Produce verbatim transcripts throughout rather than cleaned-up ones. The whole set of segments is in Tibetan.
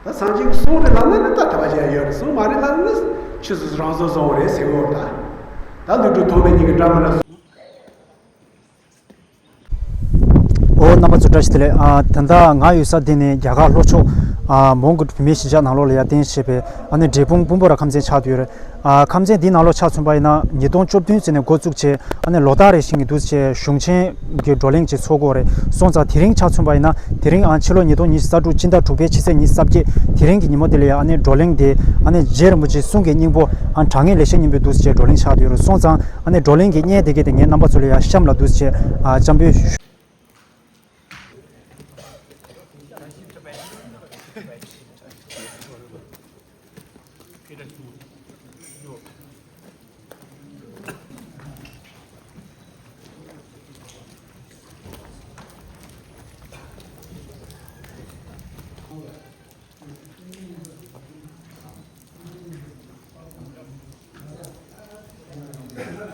ད་སངས་རྒྱས་ཀྱི་གསུང་རེད་ལབ་ན་ནི་ད་ཐབས་ཅིག་ཡོད་རེད། གསུང་མ་རེད་ལབ་ན་ཆུ་ཚོད་རང་བཟོ་བཟོ་བ་རེད་ཟེར་གི་ཡོད་རེད། ད་ད་ལུས་གྲུབ་ཐོགས་མེད་གཉིས་ཀྱི་འདྲ་མི་འདྲ། ཨོ་རྣམ་པ་ཚོ་བཀྲ་ཤིས་བདེ་ལེགས། ཨ་ད་ལྟ་ང་ཡོད་ས་འདི་ནས་རྒྱ་གར་ལྷོ་ཕྱོགས་ཨ་མོན་གྷོ་བོད་མིའི་གཞིས་ཆགས་ནང་ལོགས་ལ་ཡར་བརྟེན་བྱས་པའི་ཨ་ནི་འབྲས་སྤུངས་སྤུངས་པོ་ར་ཁམས་ཚན་ཆགས་བསྡད་ཡོད་རེད། ཨ་ཁམས་ཚན་འདིའི་ནང་ལོགས་ཆ་མཚོན་པ་ཡིན་ན་ཉིས་སྟོང་བཅུ་བདུན་ཙམ་ནས་འགོ་བཙུགས་བྱས་ཨ་ནི་ལོ་ལྟར་རེ་བཞིན་གྱི་འདུག་བྱས་གཞུང་ཆེན་གྱི་བགྲོ་གླེང་ཅིག་ཚོགས་ཀྱི་ཡོད་རེད། སོང་ཙང་དེ་རིང་ཆ་མཚོན་པ་ཡིན་ན་དེ་རིང་ཨ་ཕྱི་ལོ་ཉིས་སྟོང་ཉི་ཤུ་རྩ་དྲུག་སྤྱི་ཟླ་དྲུག་པའི་ཕྱི་ཚེས་ཉི་ཤུ་རྩ་བརྒྱད་དེ་རིང་གི་ཉིན་མོ་དེ་ལ་ཡ་ཨ་ནི་བགྲོ་གླེང་དེ་ཨ་ནི་རྗེ་རིན་པོ་ཆེའི་གསུང་གི་སྙིང་པོ་ཨ་དྲང་ངེས་ལེགས་བཤད་སྙིང་པོའི་འདུག་བྱས་བགྲོ་གླེང་ཆགས་བསྡད་ཡོད་རེད། སོང་ཙང་ཨ་ནི་བགྲོ་གླེང་གི་བརྙན་དེ་གས་དེ་ངས་རྣམ་པ་ཚོ་ལ་ཡ་གཤམ་ལ་འདུག་བྱས་ཨ་འཇམ་པོའི།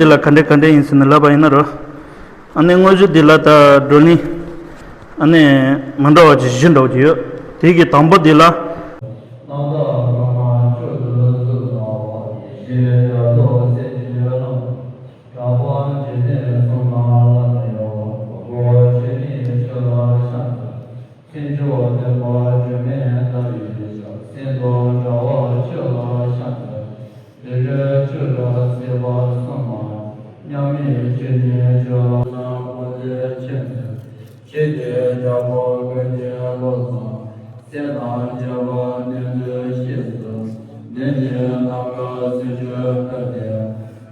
འདི་ལ་ག་འདྲ་ག་འདྲ་ཡིན་ཟེར་ནས་ལབ་པ་ཡིན་ན་རོ། ཨ་ནི་དངོས་གཞི་འདི་ལ་ད་བགྲོ་གླེང་ཨ་ནི་མི་འདྲ་བ་ཅིག་བཞི་འདྲ་བོ་ཅིག་ཡོད། དེ་གི་དང་པོ་འདི་ལ། རྣམ་དག་བླ་མ་མཆོག་ཏུ་གཟིགས་གནང་བ། ཡེ་ཤེས་རབ་རྟོག་གསལ་བྱེད་ལམ། གྲགས་པ་འཇིག་རྟེན་གསུམ་ལ་བླ་ན་ཡོད་པ། མགོན་པོ་ཆེ་ནི་ཆོས་ལ་ཤ་ཚ། ཚིག་མཆོག་བདེན་པ་སྒྲོན་མེ་ལྟ་བུའི་ཞབས། སེམས་དང་འདྲ་བ་ཆོས་ལ་ཤ་ཚ། བེ་རོའི་ཆོས་སྒྲ་སྲིད་པ་གསུམ་མ། མཉམ་མེད་ཆོས་ཉིད་བརྗོད་ལ་ལ་དཔལ་ལྡན་མཁྱེན་བརྩེ། ཆོས་ཀྱི་རྒྱལ་པོ་ཀུན་གྱི་བློ་བཟང་། སྲས་དང་བཅས་པ་ནི་འདུ་ཤེས་སུ། བདེན་བཞིའི་རྣམ་དཀར་ཟིལ་གྱིས་ཕུབ་སྟེ།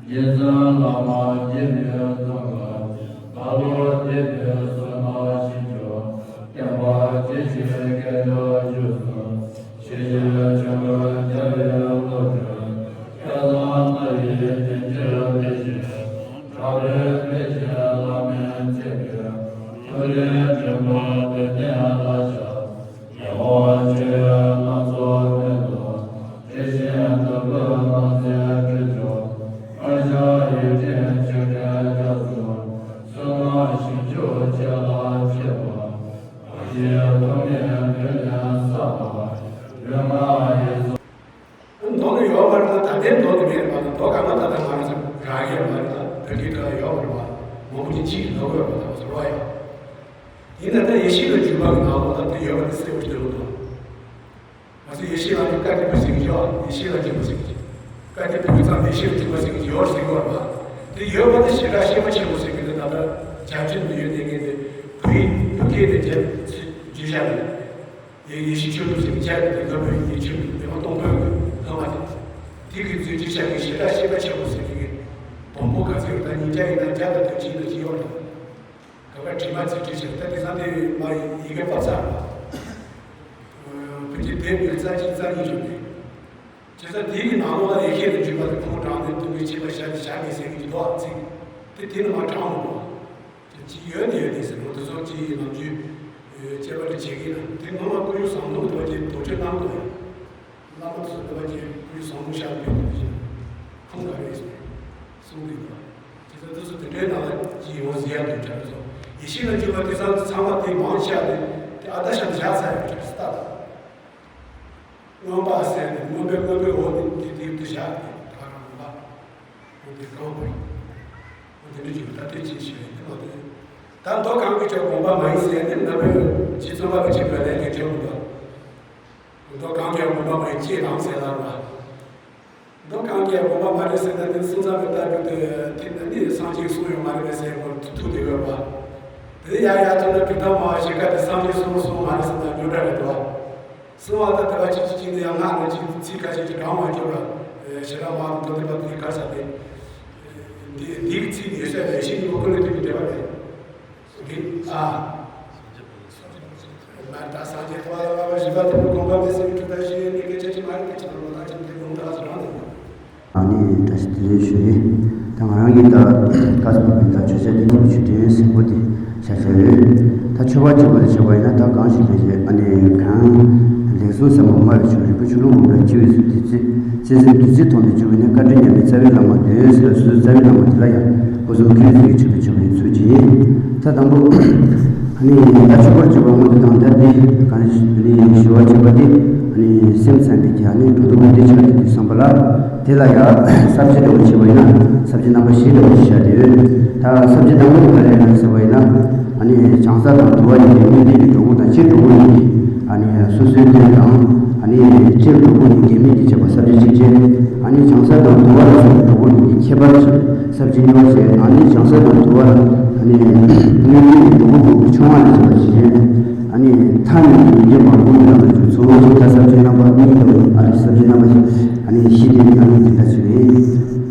རྗེ་བཙུན་བླ་མ་དགྱེས་པའི་གདུང་དཀར། ལྷ་ཀླུ་འདུས་པའི་བསོད་ནམས་ཞིང་སྐྱོང་། བསྟན་པ་རྒྱས་ཤིང་སྐད་དུ་བརྗོད་གསུམ། ཆོས་ཀྱི་ཆོ་འཕྲུལ་རྒྱལ་བའི་བློ་གྲོས། སྐལ་བཟང་ལྷ་ཡི་རྒྱན་གྱིས་སྤེལ་ཞིང་། དྲག་པོའི་ཕས་ཀྱི་བླ་མའི་ཚེ་འགུགས། ཐུགས་ལས་འདྲེན་པ་བདུད་འདུལ་ལ་ཕྱག། ཡེ་ཤེས་ཆོས་ཀྱི་ལམ་རྫོགས་ཕན་འདོགས། དེ་བཞིན་དུ་ཀུན་ལམ་རྫས་སྤྲུལ་མཆོག། དཀར་ཕྱོགས་ཡིད་བརྟན་ཆོས་སྒྲོན་རྒྱ་མཚོ། བསོད་ནམས་ཞིང་སྐྱོང་ཆོས་ལ་མཆོད་པ། ཞེས་ཐོགས་མེད་ཕྲིན་ལས་བསགས་པ། ལུས་ངག་ཡིད་གསུམ། མདོ་ནི་ཡོད་པར་ན་ད་ལྟའི་མདོ་ནི་མེད་པ་དང་མདོ་གང་ན་ད་ལྟ་ང་རང་ཚོ་ག་ཡོད་པ་ད་བོད་ཀྱི་ག་ཡོད་པར་བ་མང་པོ་ཅིག་ཅིག་ལོག་ཡོད་པ་དང་ཟེར་བ་ཡང་། ཡིན་ན་ད་ཡེ་ཤེས་ལ་འཇུག་པ་གི་ནང་ལ་ད་དེ་ཡོད་པ་དེ་གསལ་པོ་ཞིག་འདུག་ང་ཚོ་ཡེ་ཤེས་ལ་འཇུག་བཀའ་བརྒྱུད་པ་ཟེར་གྱི་ཡོད། ཡེ་ཤེས་ལ་འཇུག་པ་ཟེར་གྱི་བཀའ་བརྒྱུད་པའི་ཙམ་ཡེ་ཤེས་ལ་འཇུག་པ་ཟེར་གྱི་ཡོད་ཟེར་གྱི་ཡོད་པ། དེ་ཡོད་པ་དེ་ཞེ་དྲག་ཤེས་པ་ཆེན་པོ་ཟེར་གྱི་འདུག་ད་ལྟ་བྱ་བྱེད་དུ་ཡོད་དེ་གི་དེ་བོད་ཡིག་བོད་སྐད་དེ་བརྒྱབ་བརྒྱུད་བཞག་ནས། ཡེ་ཡེ་ཤེས་ཆོས་ལུགས་ཟེར་ཆགས་ཀྱི་དེ་ཚོ་བོད་ཡིག་ཆོས་ལུགས་དེ་མ་སྟོང་པའི་ལྷག་མ་དེ། དེ་གི་མཛོད་ཀྱི་ཆ་གི་ཞེ་དྲག་ཤེས་པ་ཆེན་པོ་ཟེར་གྱི་བོན་པོ་ག་ཚོད་ད་ཉིན་རྒྱ་ཡིན་ན་རྒྱ་དང་དུས་ཆེན་དུ་ཅི་ཡོད་ལ། ག་པར་དྲི་མ་ཚིག་དྲི་ཆེ་ད་དེ་ཚང་དེ་མ་ཡི་ཡི་གེ་པ་ཚར་བ། བོད་ཀྱི་དེབ་ཡོད་རྩ་གཅིག་རྩ་གཉིས་བྱུང་ནས། བྱས་ཙང་དེ་གི་ནང་ལོགས་ལ་ཡེ་ཤེས་དང་འཇུག་པ་དེ་ཁོང་དྲང་ནས་དུ་མའི་ཆེ་བ་བཞག་ནས་བཞག་མེད་ཟེར་གྱི་འདུག་ཨ་ཚིག་དེ་དེ་ནི་མ་དྲང་མོ་གོ། ཅི་ཡོད་ནི་ཡོད་ནི་ཟེར་མོ་དེ་ཚོ་ཅི་ནམ་རྒྱུན་དཔྱད་པ་རེ་བྱེད་ཀྱི་ན་དེ་ངོ་མ་ཀུན་གཞི་ཟམ་གདོང་དོ་ཀྱི་དོ་ཁྲེ་གནང་དོ་ཡང་བླ་མ་ཚོ་དོ་ཀྱི་ཀུན་གཞི་ཟམ་གདོང་ཤར་བའི་དོ་ཀྱི་ཁོང་ག་རེ་ཟེར་གསུང་གི་ཡོད། དེ་ཚོ་དེ་ཚོ་དེ་འདྲའི་ནང་ལ་ཅི་ཡོང་ཟེར་ཡ་དོ་ཁྲེ་ཚོ་ཡེ་ཤེས་ལ་འཇུག་པ་དེ་ཚང་ཚང་མ་དེ་མང་ཆེ་བ་དེ་དེ་ཨ་ད་ཤ་དེ་བཞག་ཚར་ཡོད་ཁྲེ་སི་ཏ་དང་། མངོན་པ་ཟེར་ནས་མངོན་པའི་མངོན་པའི་འོག་ནས་དེ་དེ་དེ་བཞག་དེ་ད་རང་མངོན་པ། འོ་དེ་གང་བར། འོ་དེ་འདྲ་ཅིག་ད་ལྟའི་ཅིག་ཞེས་དེ་མ་དེ། ད་མདོ་གང་གི་ཆོས་དགོངས་པ་མ་ཡིན་ཟེར་ནས་ན་བོད་ཅི་ཚོ་བ་གི་ཆེད་དུ་ལས་ཀྱི་ཆོས་མི་འདུག་མདོ་གང་གི་དགོངས་པ་མ་ཡིན་ཅེས་དང་ཟེར་ལ་བ། མདོ་གང་གི་དགོངས་པ་མ་རེད་ཟེར་ན་དེ་སེམས་ཙམ་པའི་ལྟ་རྒྱུ་དེ་དེ་ནི་སངས་རྒྱས་གསུངས་ཡོད་མ་རེད་པས་ཟེར་བར་ཐུག་ཐུག་དེ་ཡོད་པ། དེ་ཡ་ཡ་ཐུག་ན་གྲུབ་མཐའ་མ་ཞིག་ག་དེ་སངས་རྒྱས་གསུངས་གསུངས་མ་རེད་ཟེར་ན་ཉོ་འདྲ་རེད་དོ། གསུང་བ་དང་དེ་བ་གཅིག་གཅིག་གཅིག་ནི་ཡང་སྔགས་ནང་གཅིག་ཚིག་ཁ་ཤས་ཀྱི་གྲངས་མ་གྱུར་པ། ཞེ་དྲག་མང་དུ་མདོ་སྡེ་པ་དེ་གར་ས་དེ། འདི་འདི་གི་ཚིག་ཡོད་ས་ལས་ཤིང་ནི་ཀུན་ལས་དེ་མི་འདྲ་བ་རེད། འདི་ཨ། མ་ད་སངས་རྒྱས་ཐོག་ལ་བ་བཞི་པ་དེ་ནི་དགོངས་པ་མེད་ཟེར་བའི་གྲུབ་མཐའ་བཞི་ཡོད་ནི་སྐད་ཆ་ཅི་མ་རེད་དེ་ཅི་ལ་མ་ད་ཅི་དེ་དགོངས་དག་ཟེར་རང་དང་། ཨ་ནི་བཀྲ་ཤིས་བདེ་ལེགས་ཞུ་ཡིན། ད་ང་རང་གིས་ད་བཀའ་སྩལ་པའི་ད་ཆོས་ཆ་དེ་ཉིད་ཆོས་དྲན་ཟེར་བོ་དེ་བྱ་བྱ་ཡོད། ད་ཆོས་པ་གཅིག་པུ་ལ་བྱས་པ་ཡིན་ན་ད་གང་ཞིག་ལས་བྱེད་ཨ་ནི་གང་ལེགས་གསུང་ཟབ་མོ་སྨྲ་བའི་ཆོས་རིག་པའི་ཆུ་ཀླུང་འབུམ་རམས་ཀྱི་འོད་ཟེར་བདུད་རྩི། བརྩེ་སེམས་བདུད་རྩིས་ཐོགས་ནས་བྱུང་བའི་ནི་བཀའ་དྲིན་ཉམས་པའི་རྩ་བའི་བླ་མ་འདོད་ཟེར་བ་སོ་སོའི་རྩ་བའི་བླ་མ་དེ་ལ་ཡང་སྐུ་གསུང་ཐུགས་ཀྱི་མཆོད་པའི་མཆོད་པའི་ཚུལ་གྱིས་ད་དང་པོ། ནི་ད་ཆོས་པར་བརྗོད་པ་སྔོན་དུ་བཏང་། ད་འདི་གང་ནི་ཞུ་བ་བྱེད་པ་དེ་ནི་སེམས་ཙམ་པའི་གི་ནི་འགྲོ་དུ་མ་འདི་ཆགས་ཀྱི་དུས་བསམ་པ་ལ། དེ་ལ་ཡང་ས་བཅད་འདྲ་བོ་བྱས་པ་ཡིན་ན་ས་བཅད་རྣམ་པ་བཞི་འདྲ་བོ་ཞིག་བཞག་དེ་ཡོད། ད་ས་བཅད་དང་པོ་དེ་ག་རེ་ཡིན་ཟེར་བ་ཡིན་ན། ཨ་ནི་བྱང་ས་དང་དུ་བ་ཡི་གེ་དངོས་བསྟན་གྱི་འགྲོ་ངོ་དང་སྤྱིར་འགྲོ་ངོ་གཉིས་ཀྱི་ཨ་ནི་སོ་སོའི་དོན་དང་། ཨ་ནི་སྤྱིར་འགྲོ་ངོ་གཉིས་འགལ་མེད་ཀྱི་ཁྱད་པར་ས་བཅད་གཅིག་བྱས། ཨ་ནི་བྱང་ས་དང་དུ་བ་ལ་སོགས་པའི་འགྲོ་ངོ་གཉིས་ཀྱི་ཁྱད་པར་ཞིག་ས་བཅད་གཉིས་པ་བྱས། ཨ་ནི་བྱང་ས་དང་དུ་བ་ལ་ཨ་ནི་དངོས་བསྟན་གྱི་འགྲོ་ངོ་དགུ་པོ་ཆུང་བ་ལ་སོགས་པ་ཞིག་བྱས། ཨ་ནི་ཐ་སྙད་ཀྱི་མི་འགལ་བ་དགུ་ཡི་ནང་དུ་འཇུག་ཚུལ་ཚོ་ད་ས་བཅད་རྣམ་པ་གཉིས་ལ་ཨ་ནི་ས་བཅད་རྣམ་པ་ཞིག་ཨ་ནི་བཞི་དེ་ནི་ཨ་ནི་དེ་འདྲ་ཞིག་རེད།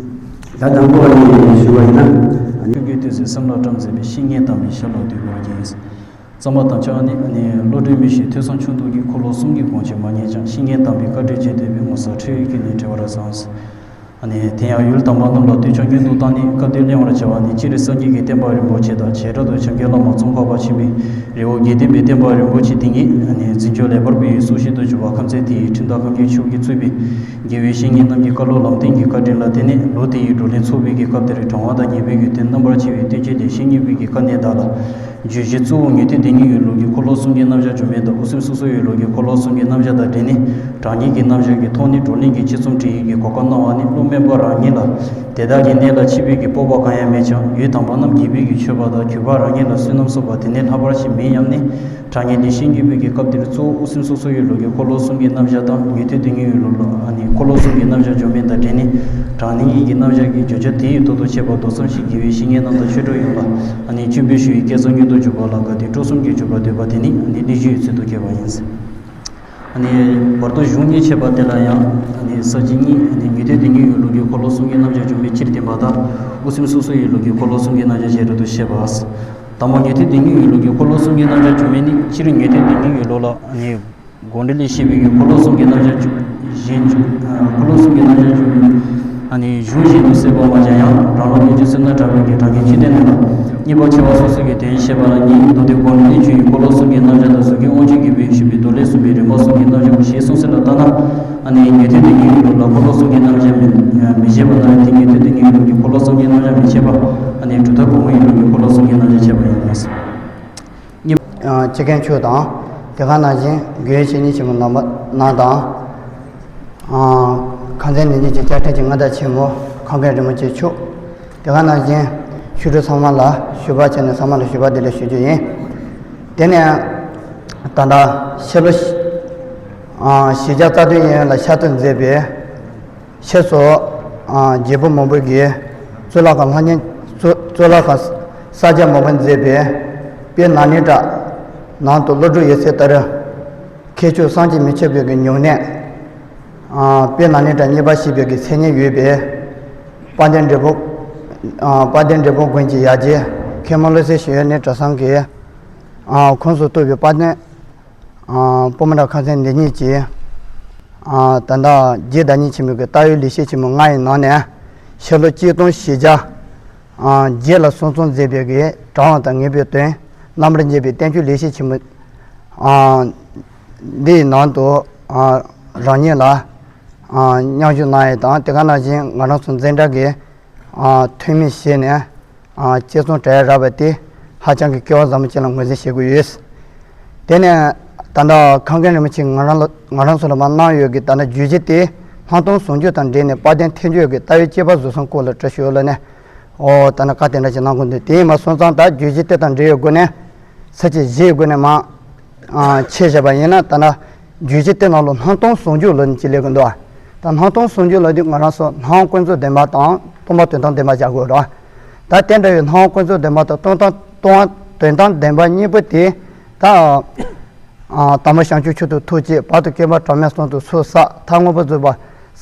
ད་དང་པོ་ཨ་ནི་ཞུ་བ་ཡིན་ན། ཨ་ནི་ཆོས་ཀྱི་དུས་སུ་སེམས་ལ་བཀྲམ་མཛད་པའི་བཤེས་གཉེན་དམ་པའི་ཞབས་ལ་འདུད་པར་བགྱི། གཙང་མ་དམ་བཅའ་ནི་ནི་བློ་གྲོས་མི་ཤེས་ཐོས་བསམ་ཆུང་དུ་གི་འཁོར་ལོ་གསུམ་གྱི་དགོངས་གཅིག་མ་ཉན་ཅིང་། བཤེས་གཉེན་དམ་པའི་བཀའ་དྲིན་བརྗེད་འདོད་པའི་ངོ་ཚ་ཁྲེལ་ཡོད་ཀྱིས་ནི་བྲེལ་བར་བཟང་། ཨ་ནི་དེ་ཡང་ཡུལ་དམ་པ་རྣམས་ལ་འདོད་ཆགས་རྒྱུན་དུ་བཏང་ནས་སྐབས་དེར་གླེང་བར་བྱ་བ་ནི། སྤྱིར་སངས་རྒྱས་ཀྱི་བསྟན་པ་རིན་པོ་ཆེ་དང་བྱེ་བྲག་ཏུ་བྱམས་མགོན་བླ་མ་ཙོང་ཁ་པ་ཆེན་པོའི་རི་བོ་དགེ་ལྡན་པའི་བསྟན་པ་རིན་པོ་ཆེ་དེ་ཉིད་ཨ་ནི་འཛིན་སྐྱོང་ལེགས་པར་སྤེལ་བའི་སྲོག་ཤིང་དུ་གྱུར་པ་ཁམས་ཚན་དེའི་ཁྲིམས་བདག་ཁམས་ཀྱི་ཆོས་ཀྱིས་གཙོས་པའི་དགེ་བའི་བཤེས་གཉེན་རྣམས་ཀྱི་བཀའ་སློབ་ལམ་སྟོན་གྱི་བཀའ་དྲིན་ལ་བརྟེན་ནས་ལོ་དེ་ཡི་བགྲོ་གླེང་ཚོགས་པའི་གི་སྐབས་དེར་དྲང་བ་དང་ཉན་པའི་གི་དོན་རྣམ་པར་ཕྱེ་བའི་བསྟན་བཅོས་དེ་བཤེས་གཉེན་པའི་གི་བཀའ་གནད་དག་ལ། བརྗོད་གཞི་གཙོ་བོ་ཉན་ཐོས་སྡེ་གཉིས་ཀྱི་ལུགས་ཀྱི་འཁོར་ལོ་གསུམ་གྱི་རྣམ་གཞག་སྦྱོར་མིང་དང་། དབུ་སེམས་སོ་སོ་ཡི་ལུགས་ཀྱི་འཁོར་ལོ་གསུམ་གྱི་རྣམ་གཞག་དང་འབྲེལ་ནས་དྲང་ངེས་ཀྱི་རྣམ་གཞག་གི་ཐོག་ནས་བགྲོ་གླེང་གི་དཔྱད་རྩོམ་བྲིས་ཡིག་གི་གོ་སྐབས་གནང་བ་ནི། བློ་དམན་པ་རང་ཉིད་ལ་དེ་དག་གི་གནད་ལ་ཆད་པའི་གི་སྤོབས་པ་གང་ཡང་མེད་ཅིང་། ཡུལ་དམ་པ་རྣམས་དགྱེས་པའི་གི་མཆོད་པ་དང་གུས་པ་རང་ཉིད་ལ་བསོད་ནམས་གསོག་པ་དེ་ནས་ལྷག་པ་ཞིག་མིན་སྙམ་ནས། དྲང་ངེས་དེ་བཤེས་གཉེན་པའི་གི་སྐབས་དེར་གཙོ་བོ་དབུ་སེམས་སོ་སོ་ཡི་ལུགས་ཀྱི་འཁོར་ལོ་གསུམ་གྱི་རྣམ་གཞག་དང་། ཉན་ཐོས་སྡེ་གཉིས་ཀྱི་ལུགས་ལ་ཨ་ནི་འཁོར་ལོ་གསུམ་གྱི་རྣམ་གཞག་སྦྱོར་མིང་དང་འབྲེལ་ནས་དྲང་ངེས་ཀྱི་རྣམ་གཞག་གི་བརྗོད་བྱ་དེ་ཡི་ཐོག་ཏུ་འཆད་པ་མདོ་ཙམ་ཞིག་དགེ་བའི་བཤེས་གཉེན་རྣམས་དང་ཆོས་གྲོགས་ཡོངས་ལ་ཨ་ནི་སྤྱན་འབུལ་ཞུ་བའི་བསྐྱེད་རྩོམ་སྙིང་དུ་འཇུག་པ་ལ་དགའ་སྟོན་སྤྲོ་གསུམ་གྱིས་འཇུག་པར་འདོད་པ་དེ་ནི་ཨ་ནི་གླེང་གཞི་ཡི་ཚུལ་དུ་བཀོད་པ་ཡིན། ཨ་ནི་བར་དུ་གཞུང་གཉིས་འཆད་པ་དེ་ལ་ཡང་ཨ་ནི་ས་བཅད་གཉིས། ཨ་ནི་ཉན་ཐོས་སྡེ་གཉིས་ཀྱི་ལུགས་ཀྱི་འཁོར་ལོ་གསུམ་གྱི་རྣམ་གཞག་སྦྱོར་མིང་སྤྱིར་བསྟན་པ་དང་། དབུ་སེམས་སོ་སོ་ཡི་ལུགས་ཀྱི་འཁོར་ལོ་གསུམ་གྱི་རྣམ་གཞག་བྱེ་བྲག་ཏུ་བཤད་པ། དང་པོ་ཉན་ཐོས་སྡེ་གཉིས་ཀྱི་ལུགས་ཀྱི་འཁོར་ལོ་གསུམ་གྱི་རྣམ་གཞག་སྦྱོར་མིང་ནི། སྤྱིར་ཉན་ཐོས་སྡེ་གཉིས་ཀྱི་ལུགས་ལ་ཨ་ནི་དགོངས་འགྲེལ་ལས་བཤད་པའི་གི་འཁོར་ལོ་གསུམ་གྱི་རྣམ་གཞག་གཞན། འཁོར་ལོ་གསུམ་གྱི་རྣམ་གཞག་སྦྱོར་མིང་ཨ་ནི་གཞུང་བཞིན་དུ་གསལ་བ་མ་སྦྱར་ཡང་། རང་ལུགས་བསྟན་བཅོས་སེར་སྣ་གྲགས་པའི་གི་གྲངས་ཀའི་མཆོད་རྟེན་རྣམས་ལ་གཉིས་པ་འཆད་པ་སོ་སོའི་གི་དོན་བཤད་པ་ལ་གཉིས། མདོ་སྡེ་དགོངས་འགྲེལ་བསྟན་བཅོས་ཀྱི་འཁོར་ལོ་གསུམ་གྱི་རྣམ་གཞག་དང་། ཟུར་མཁན་དབང་ཕྱུག་དགྱེས་པའི་ཞུས་པའི་མདོ་ལས་གསུངས་པའི་རིམ་པ་གསུམ་གྱི་རྣམ་གཞག་ཞེས་གསུངས་ཟིན་ལ་ལྟ་ན། ཨ་ནི་ཉན་ཐོས་སྡེ་གཉིས་ཀྱི་ལུགས་ལ་འཁོར་ལོ་གསུམ་གྱི་རྣམ་གཞག་མི་མི་བཞེད་པ་ལྟར་ཏེ། ཉན་ཐོས་སྡེ་གཉིས་ཀྱི་ལུགས་ཀྱི་འཁོར་ལོ་གསུམ་གྱི་རྣམ་གཞག་མི་འཆད་པ། ཨ་ནི་གྲུབ་མཐའ་གོང་མའི་ལུགས་ཀྱི་འཁོར་ལོ་གསུམ་གྱི་རྣམ་གཞག་འཆད་པ་ཡིན་ལ། ཨ། སྤྱི་རྒན་མཆོག་དང་། དེ་ག་ནང་བཞིན་དགེ་བའི་བཤེས་གཉེན་ཆེན་མོ་རྣམ་པ་རྣམས་དང་། ཨ། ཁང་ཚན་ནས་ཉིད་ཀྱི་བཅའ་ཁྲིམས་ཀྱི་མངའ་བདག་ཆེན་མོ་ཁང་རྒན་རིན་པོ་ཆེ་མཆོག་དེ་ག་ནང་བཞིན་ཆོས་གྲོགས་ཚང་མ་ལ་ཞུ་བ་བྱས་ནས་ཚང་མ་ལ་ཞུ་བ་བདེ་ལེགས་ཞུ་རྒྱུ་ཡིན། དེ་ནས་ད་ལྟ་ཕྱི་ལོ་ཨ་བཞི་བརྒྱ་རྩ་བདུན་ཡན་ལ་ཤར་བསྐྱོད་མཛད་པའི་ཕྱིས་སུ། ཨ། རྒྱལ་པོ་མང་པོ་གིས་གཙུག་ལག་ཁང་ལྷ་གཉན། གཙུག་གཙུག་ལག་ཁང་ས་སྐྱ་མང་པོ་མཛད་པའི་དཔེ་ན་ནིང་གྲྭ་ནང་དུ་བློ་གྲོས་ཡོད་ཚད་ལྟར་ཁྱད་ཆོས་བསམ་གྱིས་མི་ཁྱབ་པའི་གི་ཉུང་གནས། ཨ། དཔེ་ན་ནིང་གྲྭ་གཉིས་པ་ཞེས་པའི་གི་མཚན་སྙན་ཡོད་པའི་དཔལ་ལྡན་འབྲས་སྤུངས། ཨ། དཔལ་ལྡན་འབྲས་སྤུངས་དགོན་གྱི་ཡ་གྱལ་མཁན་མ་བློ་གསལ་གཞོན་ནུ་གྲྭ་ཚང་གི། ཨ། ཁོངས་སུ་གཏོགས་པའི་དཔལ་ལྡན། ཨ། སྤོ་མོ་བྲག་ཁང་ཚན་འདི་ཉིད་ཀྱི། ཨ། ད་ལྟ་རྗེ་བདག་ཉིད་ཆེན་པོའི་གི་བལྟ་བའི་ལེགས་བཤད་ཆེན་མོ་ལྔ་ཡི་ནང་ནས་ཕྱི་ལོ་གཅིག་སྟོང་བཞི་བརྒྱ། ཨ། བརྒྱད་ལ་གསུང་རྩོམ་མཛད་པའི་གི་དྲང་བ་དང་ངེས་པའི་དོན། རྣམ་པར་འབྱེད་པའི་བསྟན་བཅོས་ལེགས་བཤད་ཆེན་མོ། ཨ། འདི་ཡི་ནང་དུ། ཨ། རང་ཉིད་ལ། ཨ། མཉམ་ཞུགས་གནང་ཡས་དང་དེ་ག་ནང་བཞིན་ང་རང་ཚོ་འཛིན་གྲྭ་གི། ཨ། འཐུས་མི་བྱས་ནས། ཨ། དཔྱད་རྩོམ་བྲི་ཡ་རག་པ་དེ་ཧ་ཅང་གི་སྐལ་བ་བཟང་པོ་ཅིག་ལ་ངོས་འཛིན་བྱེད་དགོས་ཡོད། དེ་ནས་ད་ལྟ་ཁང་རྒན་རིན་པོ་ཆེས་ང་རང་ལ་ང་རང་ཚོ་ལ་མར་གནང་ཡོད་ཀྱི་ད་ལྟ་བརྗོད་གཞི་དེ་སྣང་སྟོང་ཟུང་འཇུག་དང་འབྲེལ་ནས་དཔལ་ལྡན་ཐེག་མཆོག་གི་ལྟ་བའི་དཔྱད་པ་གཟུགས་བཟང་སྐོར་ལ་བྲི་ཞུ་ལ་ནས། ཨོ། ད་ནི་བཀའ་དེ་འདྲ་ཞིག་གནང་དགོས་འདུག་དེ་ཡིན་པ་སོང་ཙང་ད་བརྗོད་གཞི་དེ་དང་འབྲེལ་ཡོད་སྒོ་ནས་ཚིགས་བཅད་བཞི་ཡི་སྒོ་ནས་མར། ཨ། ཆེད་བཞག་པ་ཡིན་ན་ད་ནི་བརྗོད་གཞི་དེ་ནང་ལ་སྣང་སྟོང་ཟུང་འཇུག་ལབ་ནས་ཅིག་སླེབས་ཀྱི་འདུག་ད་སྣང་སྟོང་ཟུང་འཇུག་ལབ་དུས་ང་རང་ཚོ་སྣང་བ་ཀུན་རྫོབ་བདེན་པ་དང་སྟོང་པ་དོན་དམ་བདེན་པ་བཞག་དགོས་རེད། ད་དེ་འདྲ་བའི་སྣང་བ་ཀུན་རྫོབ་བདེན་པ་དང་སྟོང་དང་སྟོང་པ་དོན་དམ་བདེན་པ་གཉིས་པོ་དེ་ད། ཨ། དང་པོ་བྱང་ཆུབ་མཆོག་ཏུ་ཐུགས་བསྐྱེད། བར་དུ་དཀོན་པ་གྲངས་མེད་གསུམ་དུ་ཚོགས་བསགས། མཐར་མངོན་པར་རྫོགས་པར་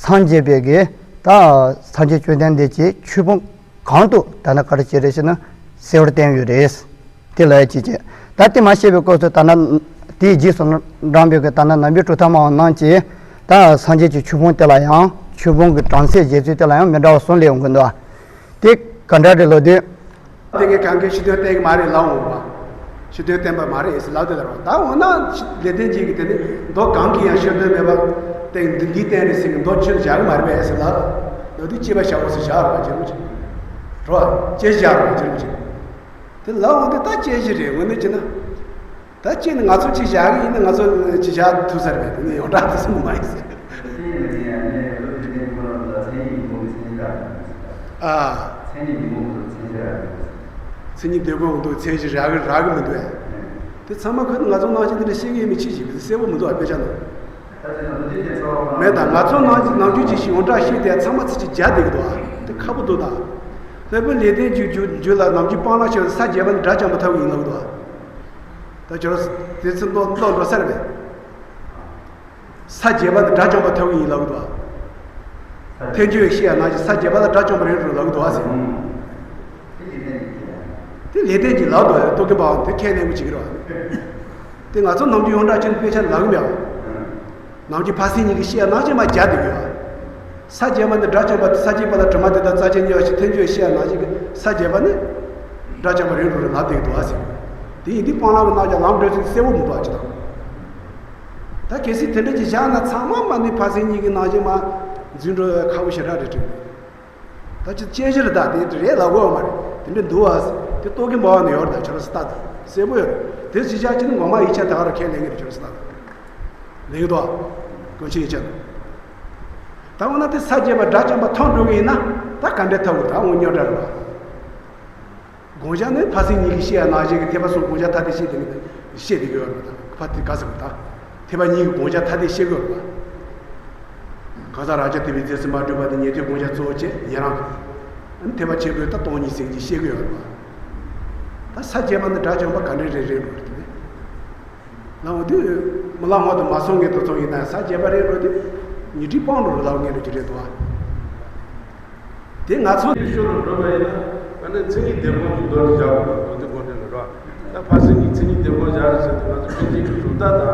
སངས་རྒྱས་པའི་གི་ད་སངས་རྒྱས་བཅོམ་ལྡན་འདས་ཀྱི་ཆོས་ཕུང་གང་དུ་ད་ནི་ག་རེ་བྱས་རེད་ཟེར་ན་གསལ་བར་བསྟན་ཡོད་རེད། དེ་ལ་ཡ་ཅི་བྱེད། ད་དེ་མ་བཤད་པའི་སྐབས་སུ་ད་ནི་དེའི་རྗེས་སུ་འབྲངས་པའི་གི་ད་ནི་ནམ་པའི་གྲུབ་མཐའ་སྨྲ་བ་རྣམས་ཀྱིས་ད་སངས་རྒྱས་ཀྱི་ཆོས་ཕུང་དེ་ལ་ཡང་ཆོས་ཕུང་གི་གྲངས་ཚད་བཞེད་ཚུལ་དེ་ལ་ཡང་མི་འདྲ་བ་གསུམ་སླེབས་ཡོང་གི་འདུག་དེ་ག་འདྲ་རེད་ལབ་དུས། དེ་གའི་གང་གི་ཕྱི་དོན་བསྟན་གྱི་མ་རེད་ལབ་འོང་བ། ཕྱི་དོན་བསྟན་པ་མ་རེད་ཟེར་ལབ་དེ་ལ་རོ། ད་འོ་ན་ལེགས་ལྡན་འབྱེད་ཀྱི་དེ་ནི་མདོ་གང་གི་ཡང་ཕྱི་དོན་མེད་པ་བསྟན་འདི་འདི་བསྟན་རེད་ཟེར་གི་མདོ་ཆོས་བཞག་གི་མ་རེད་པས་ཟེར་ལབ། ལབ་དུས་དཔྱད་པ་བྱའོ་ཟེར་བཞག་རོ་བ་ཅི་རུང་ཅི། རོ་བ་དཔྱད་བཞག་རོ་བ་ཅི་རུང་ཅི། དེ་ལབ་འོང་དུས་ད་དཔྱད་གཞི་རེད། འོ་ན་ཅི་ན། ད་ཅི་ནི་ང་ཚོ་ཅིག་བཞག་གི་ཡིན་ན་ང་ཚོ་ཅིག་བཞག་ཐུབ་ས་རེད། དེ་ནི་ཡོངས་གྲགས་དེ་ཚོ་མ་ཡིན་ཟེར། ཨ། མཚན་ཉིད་འདོད་དགུ་འདུག་མཚན་གཞི་རག་གི་རག་གི་མི་འདུག་ཨ། དེ་ཚང་མ་ཁོས་ང་ཚོ་ནང་བཞིན་དེ་འདྲ་ཤེས་ཀྱི་ཡིན་མི་ཆེ་ཞིག་གསལ་པོ་མི་འདུག་ཨ། དཔེ་ཆ་ནང་མེད་ད། ང་ཚོ་ནང་ནམ་རྒྱུན་ཅིག་ཞིག་ཡོངས་གྲགས་ཤེས་དེ་ཚང་མ་ཚིག་ཅིག་བརྒྱབ་བསྡད་ཀྱི་འདུག་ཨ། དེ་ཁག་པོ་འདུག་ད། ལྷག་པར་ལེགས་ལྡན་འབྱུང་འགྱུར་འགྱུར་ལ་ནམ་རྒྱུན་སྤང་བླང་ཆེ་བ་ས་བརྒྱད་པ་ནི་དགྲ་བཅོམ་པ་ཐོབ་ཀྱི་ཡིན་ལབ་ཀྱི་འདུག་ཨ། ད་ཁྱོད་རང་དེ་ཚོ་བློ་བློ་འགྲོ་ས་རེད་པས། ས་བརྒྱད་པ་ནི་དགྲ་བཅོམ་པ་ཐོབ་ཀྱི་ཡིན་ལབ་ཀྱི་འདུག་ཨ། ཐལ་འགྱུར་བའི་བཤད་ཡ་ནང་བཞིན་ས་བརྒྱད་པ་ལ་དགྲ་བཅོམ་པ་རེད་འགྲོ་ལབ་ཀྱི་འདུག་ཨ་ཟེར། དེ་ལེགས་ལྡན་གྱིས་ལབ་འདུག་ཨ། རྟོག་གེ་འབའ་དེ་ཁས་ལེན་དགོས་བྱེད་ཀྱི་རེད་པ། དེ་ང་ཚོ་ནམ་རྒྱུན་ཡོངས་གྲགས་ཅན་དཔེ་ཆ་ལ་ལབ་གི་མེད་པ། ནམ་རྒྱུན་ཕར་ཕྱིན་གཉིས་ཀྱི་བཤད་ནང་བཞིན་མར་སྦྱར་བསྡད་ཀྱི་ཡོད། ས་བརྒྱད་པ་ནི་དགྲ་བཅོམ་པ་སྟེ་ས་བརྒྱད་པ་ལ་གྲིབ་མ་དེ་དག་རྩ་ཆེན་གཉིས་པ་ཞེས་ཐལ་འགྱུར་བཤད་ནང་བཞིན་གྱི་ས་བརྒྱད་པ་ནི་དགྲ་བཅོམ་པ་རེད་འགྲོ་རེད་ལབ་བསྡད་ཀྱི་འདུག་ཨ་ཟེར། དེ་ཡིན་དུས་སྤང་བླང་གི་རྣམ་གཞག་ལམ་འགྲོ་ཚུལ་གསལ་པོ་མི་འདུག་ཨ་ཅི་དང་། ད་གལ་སྲིད་དེ་འདྲ་ཅིག་བཞག་ན་ཚང་མ་མ་ནི་ཕར་ཕྱིན་གཉིས་ཀྱི་ནང་བཞིན་མར་འཛིན་འགྲོ་ཁག་པོ་ཞེ་དྲག་རེད་དྲན། ད་ཅི་དཔྱད་གཞིར་ད་དེ་རེད་ལབ་དགོས་མ་རེད། དེ་འདྲ་འདུག་ཨ། དེ་རྟོག་གེ་འབའ་ནས་ཡོད་རེད། ད་ཁྱོད་རང་སི་ཏ་ད་གསལ་པོ་ཡོད་རེད། དེ་ཅི་བཞག་ཅི་ནི་ངོ་མ་ཡིག་ཆ་ད་ག་རུ་ཁས་ལེན་གྱི་རེད། ཁྱོད་རང་སི་ཏ་ད་ལེན་གྱི་འདུག་ཨ། ཀུན་མཁྱེན་ཡིག་ཆ་ནང་། ད་འོ་ན་དེ་ས་བརྒྱད་པ་དགྲ་བཅོམ་པ་ཐོབ་འགྲོ་གི་ཡིན་ན་ད་ག་འདྲ་ཐོབ་དགོས། ད་འོ་རྙོག་དྲ་རེད་པ། དགོངས་འཆར་ནི་ཕར་ཕྱིན་གཉིས་ཀྱི་བཤད་ཡ་ནང་བཞིན་གྱི་ཐེག་པ་གསུམ་དགོངས་འཆར་ཐ་དད་བཤད་དེ་ནི་བཤད་དེ་ཡོད་རེད་པ། ད་ཕར་དེ་ག་ཟེར་བ་ད། ཐེག་པ་གཉིས་ཀྱི་དགོངས་འཆར་ཐ་དད་བཤད་དགོས་རེད་པ། གང་ཟག་རང་རྐྱ་ཐེག་པའི་རྫས་སུ་མ་གྲུབ་པ་དེ་ཉན་ཐོས་དགོངས་འཆར་གཙོ་བོ་བྱས་ཉན་རང་གི། ཨ་ནི་ཐེག་པ་ཆེན་པོའི་ད་སྟོང་ཉིད་ཟེར་གྱི་བཤད་གི་ཡོད་རེད་པ། ད་ས་བརྒྱད་པ་ནི་དགྲ་བཅོམ་པ་ག་འདྲ་རེད་རེད་འགྲོ་རེད་དེ། ལའང་དེ་རྨི་ལམ་འོག་ཏུ་མ་སོང་ངེས་དུ་སོང་ཡིན་ན་ས་བརྒྱད་པ་རེད་འགྲོ་དེ། ཉི་ཁྲི་སྤང་འགྲོ་རུ་ལའང་ངེས་འགྲོ་གི་རེད་དོ། དེ་ང་ཚོ་ཤོ་ལ་འགྲོ་བ་ཡིན་ན་ཨ་ནི་མཚན་ཉིད་སྡེ་དགོངས་ཀྱི་མདོ་དེ་བཞག་དགོས། མདོ་སྡེ་དགོངས་འགྲེལ་ལ་རོ། ད་ཕར་ཕྱིན་གྱི་མཚན་ཉིད་སྡེ་དགོངས་བཞག་རེད་ཟེར་དུས་ང་ཚོ་པཎ་ཆེན་གྱི་གྲུབ་མཐའ་དང་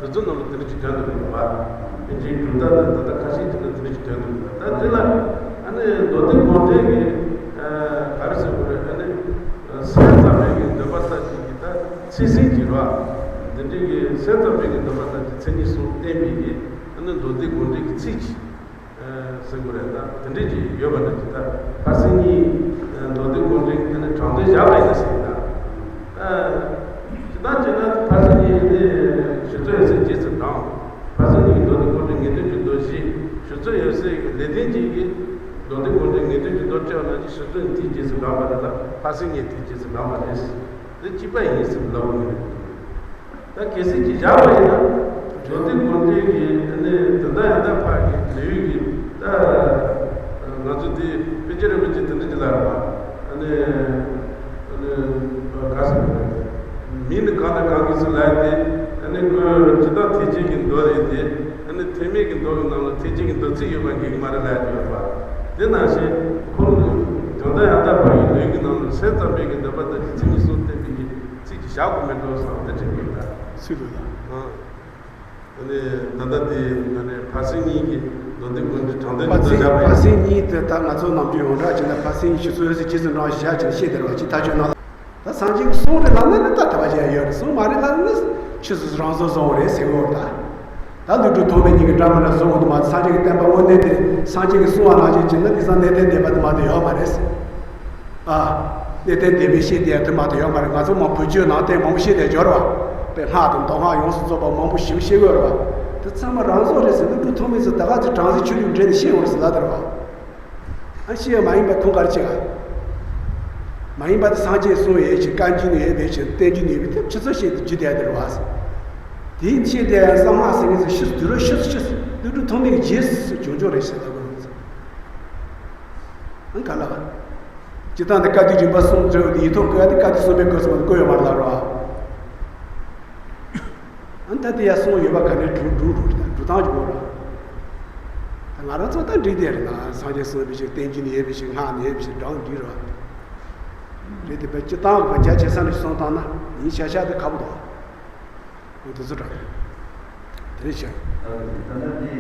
དེ་ཚོ་ནང་ལ་དེ་འདྲ་ཅིག་དོན་དུ་འགྲོ་བ། པཎ་ཆེན་གྱི་གྲུབ་མཐའ་དང་ད་ལྟ་ཁ་ཤས་ཅིག་ལ་དེ་འདྲ་ཅིག་དོན་དུ་འགྲོ་བ། ད་དེ་ལ་ཨ་ནི་མདོ་སྡེ་དགོངས་འགྲེལ་གྱི་ག་རེ་ཟེར་དགོས་རེད། ཨ་ནི་སེམས་ཙམ་པའི་གི་འདོད་པ་ལྟར་གྱི་གི་ད་ཚིག་ཟིན་གྱི་རོ། འདི་འདྲའི་གི་སེམས་ཙམ་པའི་གི་འདོད་པ་ལྟར་གྱི་མཚན་ཉིད་གསུམ་བསྟན་པའི་གི་ཨ་ནི་མདོ་སྡེ་དགོངས་འགྲེལ་གྱི་ཚིག་ཅིག་ཟེར་དགོས་རེད། ད་དེ་འདྲས་ཅིག་ཡོད་པ་འདྲ་ཅིག་ད་ཕར་ཕྱིན་གཉིས་མདོ་སྡེ་དགོངས་འགྲེལ་ཨ་ནི་དྲང་དོན་བཞག་པ་ཡིན་ཟེར་ད། ཇི་ལྟར་བྱས་ན་ཕར་ཕྱིན་གཉིས་ནི་ཞུ་ཚོད་ཡོད་ཚད་རྗེས་སུ་འབྲང་། ཕར་ཕྱིན་གཉིས་མདོ་སྡེ་དགོངས་འགྲེལ་ངེས་དོན་གྱི་མདོ་བཞི། ཞུ་ཚོད་ཡོད་ཚད་ཀྱི་ལེགས་ལྡན་འབྱེད་ཀྱི་མདོ་སྡེ་དགོངས་འགྲེལ་ངེས་དོན་གྱི་མདོ་བཅུ་ནང་བཞིན་ཞུ་ཚོད་དེའི་རྗེས་སུ་འབྲང་བ་རེད་ལ་ཕར་ཕྱིན་གཉིས་དེའི་རྗེས་སུ་འབྲང་བ་རེད། དེ་གཅིག་པ་ཡིན་ཟེར་ལབ་དགོས་རེད། ད་གལ་སྲིད་ཀྱི་བཞག་པ་ཡིན་ན། མདོ་སྡེ་དགོངས་འགྲེལ་གྱི་ནི་དོན་དག་ཡང་དག་ཕར་གྱི་ལེའུ་གི་ད་ང་ཚོ་འདི་དཔེ་ཆ་རིན་པོ་ཆེ་དེ་འདྲ་ཅིག་ལ་རེད་པ། ཨ་ནི་ཨ་ནི་ག་ཟེར་དགོས་རེད། མིང་ནི་གང་དང་གང་གི་ཚུལ་ལ་དེ་ཨ་ནི་ཁོའི་སྤྱིར་བཏང་ཐེག་ཆེན་གྱི་མདོ་རེད་དེ། ཨ་ནི་ཐེག་དམན་གྱི་མདོ་གི་ནང་ལ་ཐེག་ཆེན་གྱི་མདོ་ཚིག་ཡོད་པ་འགེལ་གྱི་མ་རེད་ལབ་ཡོད་པ། དེ་ནང་བཞིན་ཁོ་ནི་དོན་དག་ཡང་དག་ཕར་གྱི་ལེའུ་གི་ནང་ལ་སེམས་ཙམ་པའི་གི་འདོད་པ་དང་མཚན་ཉིད་གསུམ་བསྟན་པའི་གི་ཚིག་ཅིག་བཞག་དགོས་མེད་འགྲོ་བསམ་དེ་དྲན་གྱི་ཡོད་ད། སུས་ལོས་ལ། ཨ་ནི་ད་ལྟ་དེ་ཨ་ནི་ཕར་ཕྱིན་གཉིས་ཀྱི་མདོ་སྡེ་དགོངས་འགྲེལ་དྲང་དོན་གྱི་མདོ་བཞག་པ་ཡིན། ཕར་ཕྱིན་གཉིས་དེ་ད་ང་ཚོ་ནམ་རྒྱུན་ཡོངས་གྲགས་བྱས་ན་ཕར་ཕྱིན་ཞུ་ཚོད་ཡོད་ཚད་རྗེས་སུ་འབྲང་བཞག་ཅིག་བཤད་དེ་རེད་པ། ཅིག་ཐག་ཆོད་ན། ད་སངས་རྒྱས་ཀྱི་གསུང་རེད་ལབ་ན་ནི་ད་དེ་བ་ཅན་ཡོད་རེད། གསུང་མ་རེད་ལབ་ན་ནི་ཆོས་སུ་རང་བཟོ་བཟོ་བ་རེད་ཟེར་གྱི་ཡོད་རེད་ད། ད་ཀླུ་སྒྲུབ་ཐོགས་མེད་གཉིས་ཀྱི་འདྲ་མི་འདྲ་བཟོ་འོང་དུ་མ་སངས་རྒྱས་ཀྱི་བསྟན་པ་དངོས་གནས་དེ་སངས་རྒྱས་ཀྱི་གསུང་བ་ནང་བཞིན་བྱས་ན་དེང་སང་གནས་བརྟན་སྡེ་པ་དུ་མ་དུ་ཡོད་མ་རེད། ཨ། གནས་བརྟན་སྡེ་པའི་བཤད་དེ་དུ་མ་དུ་ཡོད་མ་རེད། ང་ཚོ་མ་བོད་བརྒྱུད་ནང་བསྟན་མང་པོ་བཤད་དེ་འབྱོར་བ། དཔེ་སྔགས་དང་མདོ་སྔགས་ཡོངས་སུ་རྫོགས་པ་མང་པོ་ཞིབ་བཤད་དགོས་རེད་བ། དེ་ཚང་མ་རང་བཟོ་རེད་ཟེར་ཀླུ་སྒྲུབ་ཐོགས་མེད་ཚོ་ད་ག་ཚོད་གྲངས་ཚད་ཆོས་ལུགས་འདྲེས་ནས་བཤད་འོང་རེད་ཟེར་ལབ་དེ་རེད་བ། ཨ་ཤེས་ཡ་མ་ཡིན་པ་ཁུངས་ག་རེ་བྱེད་ག་མ་ཡིན་པ་དེ་སངས་རྒྱས་གསུང་ཡོད་ཅིག་བཀའ་འགྱུར་ནས་ཡོད་པའི་ཕྱིར་བསྟན་འགྱུར་ནས་ཡོད་པའི་ཐབས་ཆུ་ཚོད་བཤད་དེ་རྒྱུ་དེ་ཡ་དེ་རུ་བ། དེའི་ཕྱིར་དེ་ཡང་གསང་སྔགས་ཟེར་མཁན་ཚོ་ཤི་དུས་རུ་ཤི་ཤི་ཀླུ་སྒྲུབ་ཐོགས་མེད་ཀྱི་རྗེས་སུ་བྱུང་ཆོག་རེད་ཞེས་ལབ་དགོས་རེད། ཨང་ག་ལ། སྤྱིར་བཏང་དེ་བཀའ་བསྡུས་རིམ་པ་གསུམ་བརྗོད་དེ་ཡིག་ཐོག་བཀོད་ཡ་དེ་བཀའ་བསྡུས་གསུམ་པའི་སྐབས་སུ་མ་བཀོད་ཡོད་མ་རེད་ལབ་རོགས། ཨ་ནི་ད་དེ་ཡ་གསུང་ཡོད་པ་ག་ནས་འགྲུབ་འགྲུབ་འགྲོ་རེད། ད་འགྲུབ་སྟངས་ཀྱི་སྐོར་ལ། ད་ང་རང་ཚོ་ད་འགྲིག་དེ་རེད་ན་སངས་རྒྱས་གསུངས་པའི་ཞིག་བསྟན་འགྱུར་ནས་ཡོད་པའི་ཞིག་སྔགས་ནས་ཡོད་པའི་ཞིག་འགྲངས་འགྲིག་རེད་བ། རེད་དེ་བས་སྤྱིར་བཏང་གི་བརྒྱ་ཆ་བརྒྱ་ཆ་ནས་གསུང་བཏང་ན་ཡིན་ཤ་ཤ་དེ་ཁག་པོ་འདུག་འོ་དེ་ཚོ་འདྲ། དེ་རེད་ཤག་ད་ལྟ་དེ།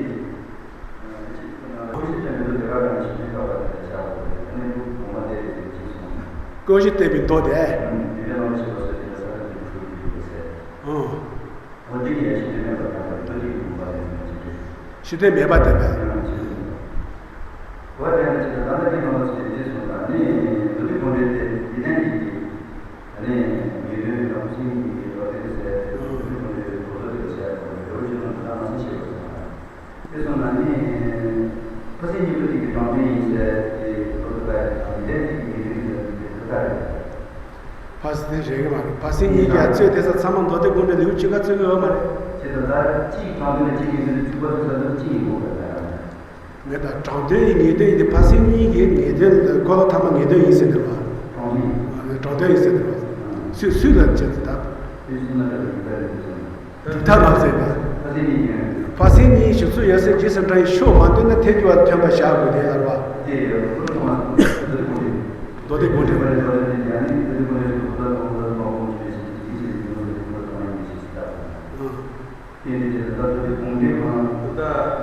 ཀུན་གཞི་བསྟན་པའི་མདོ་དེ། ཨང་། ཤེས་ལྡན་མེད་པ་དེ་བས། ཨ་ནི་མདོ་སྡེ་དགོངས་འགྲེལ་དེ་ཡིན་ན་ཡིན་གྱི། ཨ་ནི་ངེས་དོན་རང་བཞིན་གྱི་ལོ་རྒྱུས་ཟེར། ཕ་སེ་གཉིས་པོ་དེ་གི་དྲང་དོན་ཡིན་ཟེར་དེ་ཐོབ་ཐུབ་པ་ཡིན་ཙང་ལས་དེ་གི་ངེས་དོན་ཡིན་ཟེར་དེ་ཐོབ་ཐབས་རེད། ཕ་སེ་དེ་རེད་གི་མ་རེད། ཕ་སེ་གཉིས་ཀྱི་རྩོད་དེ་ས་ཚང་མ་མདོ་སྡེ་དགོངས་འགྲེལ་ལེའུ་གཅིག་ག་རྩོད་གི་ཡོད་མ་རེད། ཅེས་དང་ད་གཅིག་དྲང་དོན་ལ་གཅིག་ངེས་དོན་དེ་གཅིག་པ་ཚོད་ས་དོན་གཅིག་ཡིན་དགོས་པ་རེད། ངས་ད་དྲང་དོན་ཡིན་ངེས་དོན་ཡིན་དེ་ཕ་སེ་གཉིས་ཀྱི་ངེས་དོན་འཁོར་ལོ་ཐ་མ་ངེས་དོན་ཡིན་ཟེར་དེ་རེད་བ། དྲང་དོན་ཡིན་ཟེར་དེ་རེད་བ། སུས་སུས་ལ་བྱེད་དེ་ད། གྲུབ་མཐའ་ནང་ཟེར་བ། ཕ་སེ་གཉིས་ཞུགས་ཚུལ་ཡོད་ཚད་རྗེས་སུ་འབྲང་བའི་ཕྱོགས་མ་འདོད་ན་ཐལ་འགྱུར་བ་ཐོན་པར་བྱ་དགོས་དེ་ལ་རེད་བ། མདོ་སྡེ་དགོངས་འགྲེལ། ད་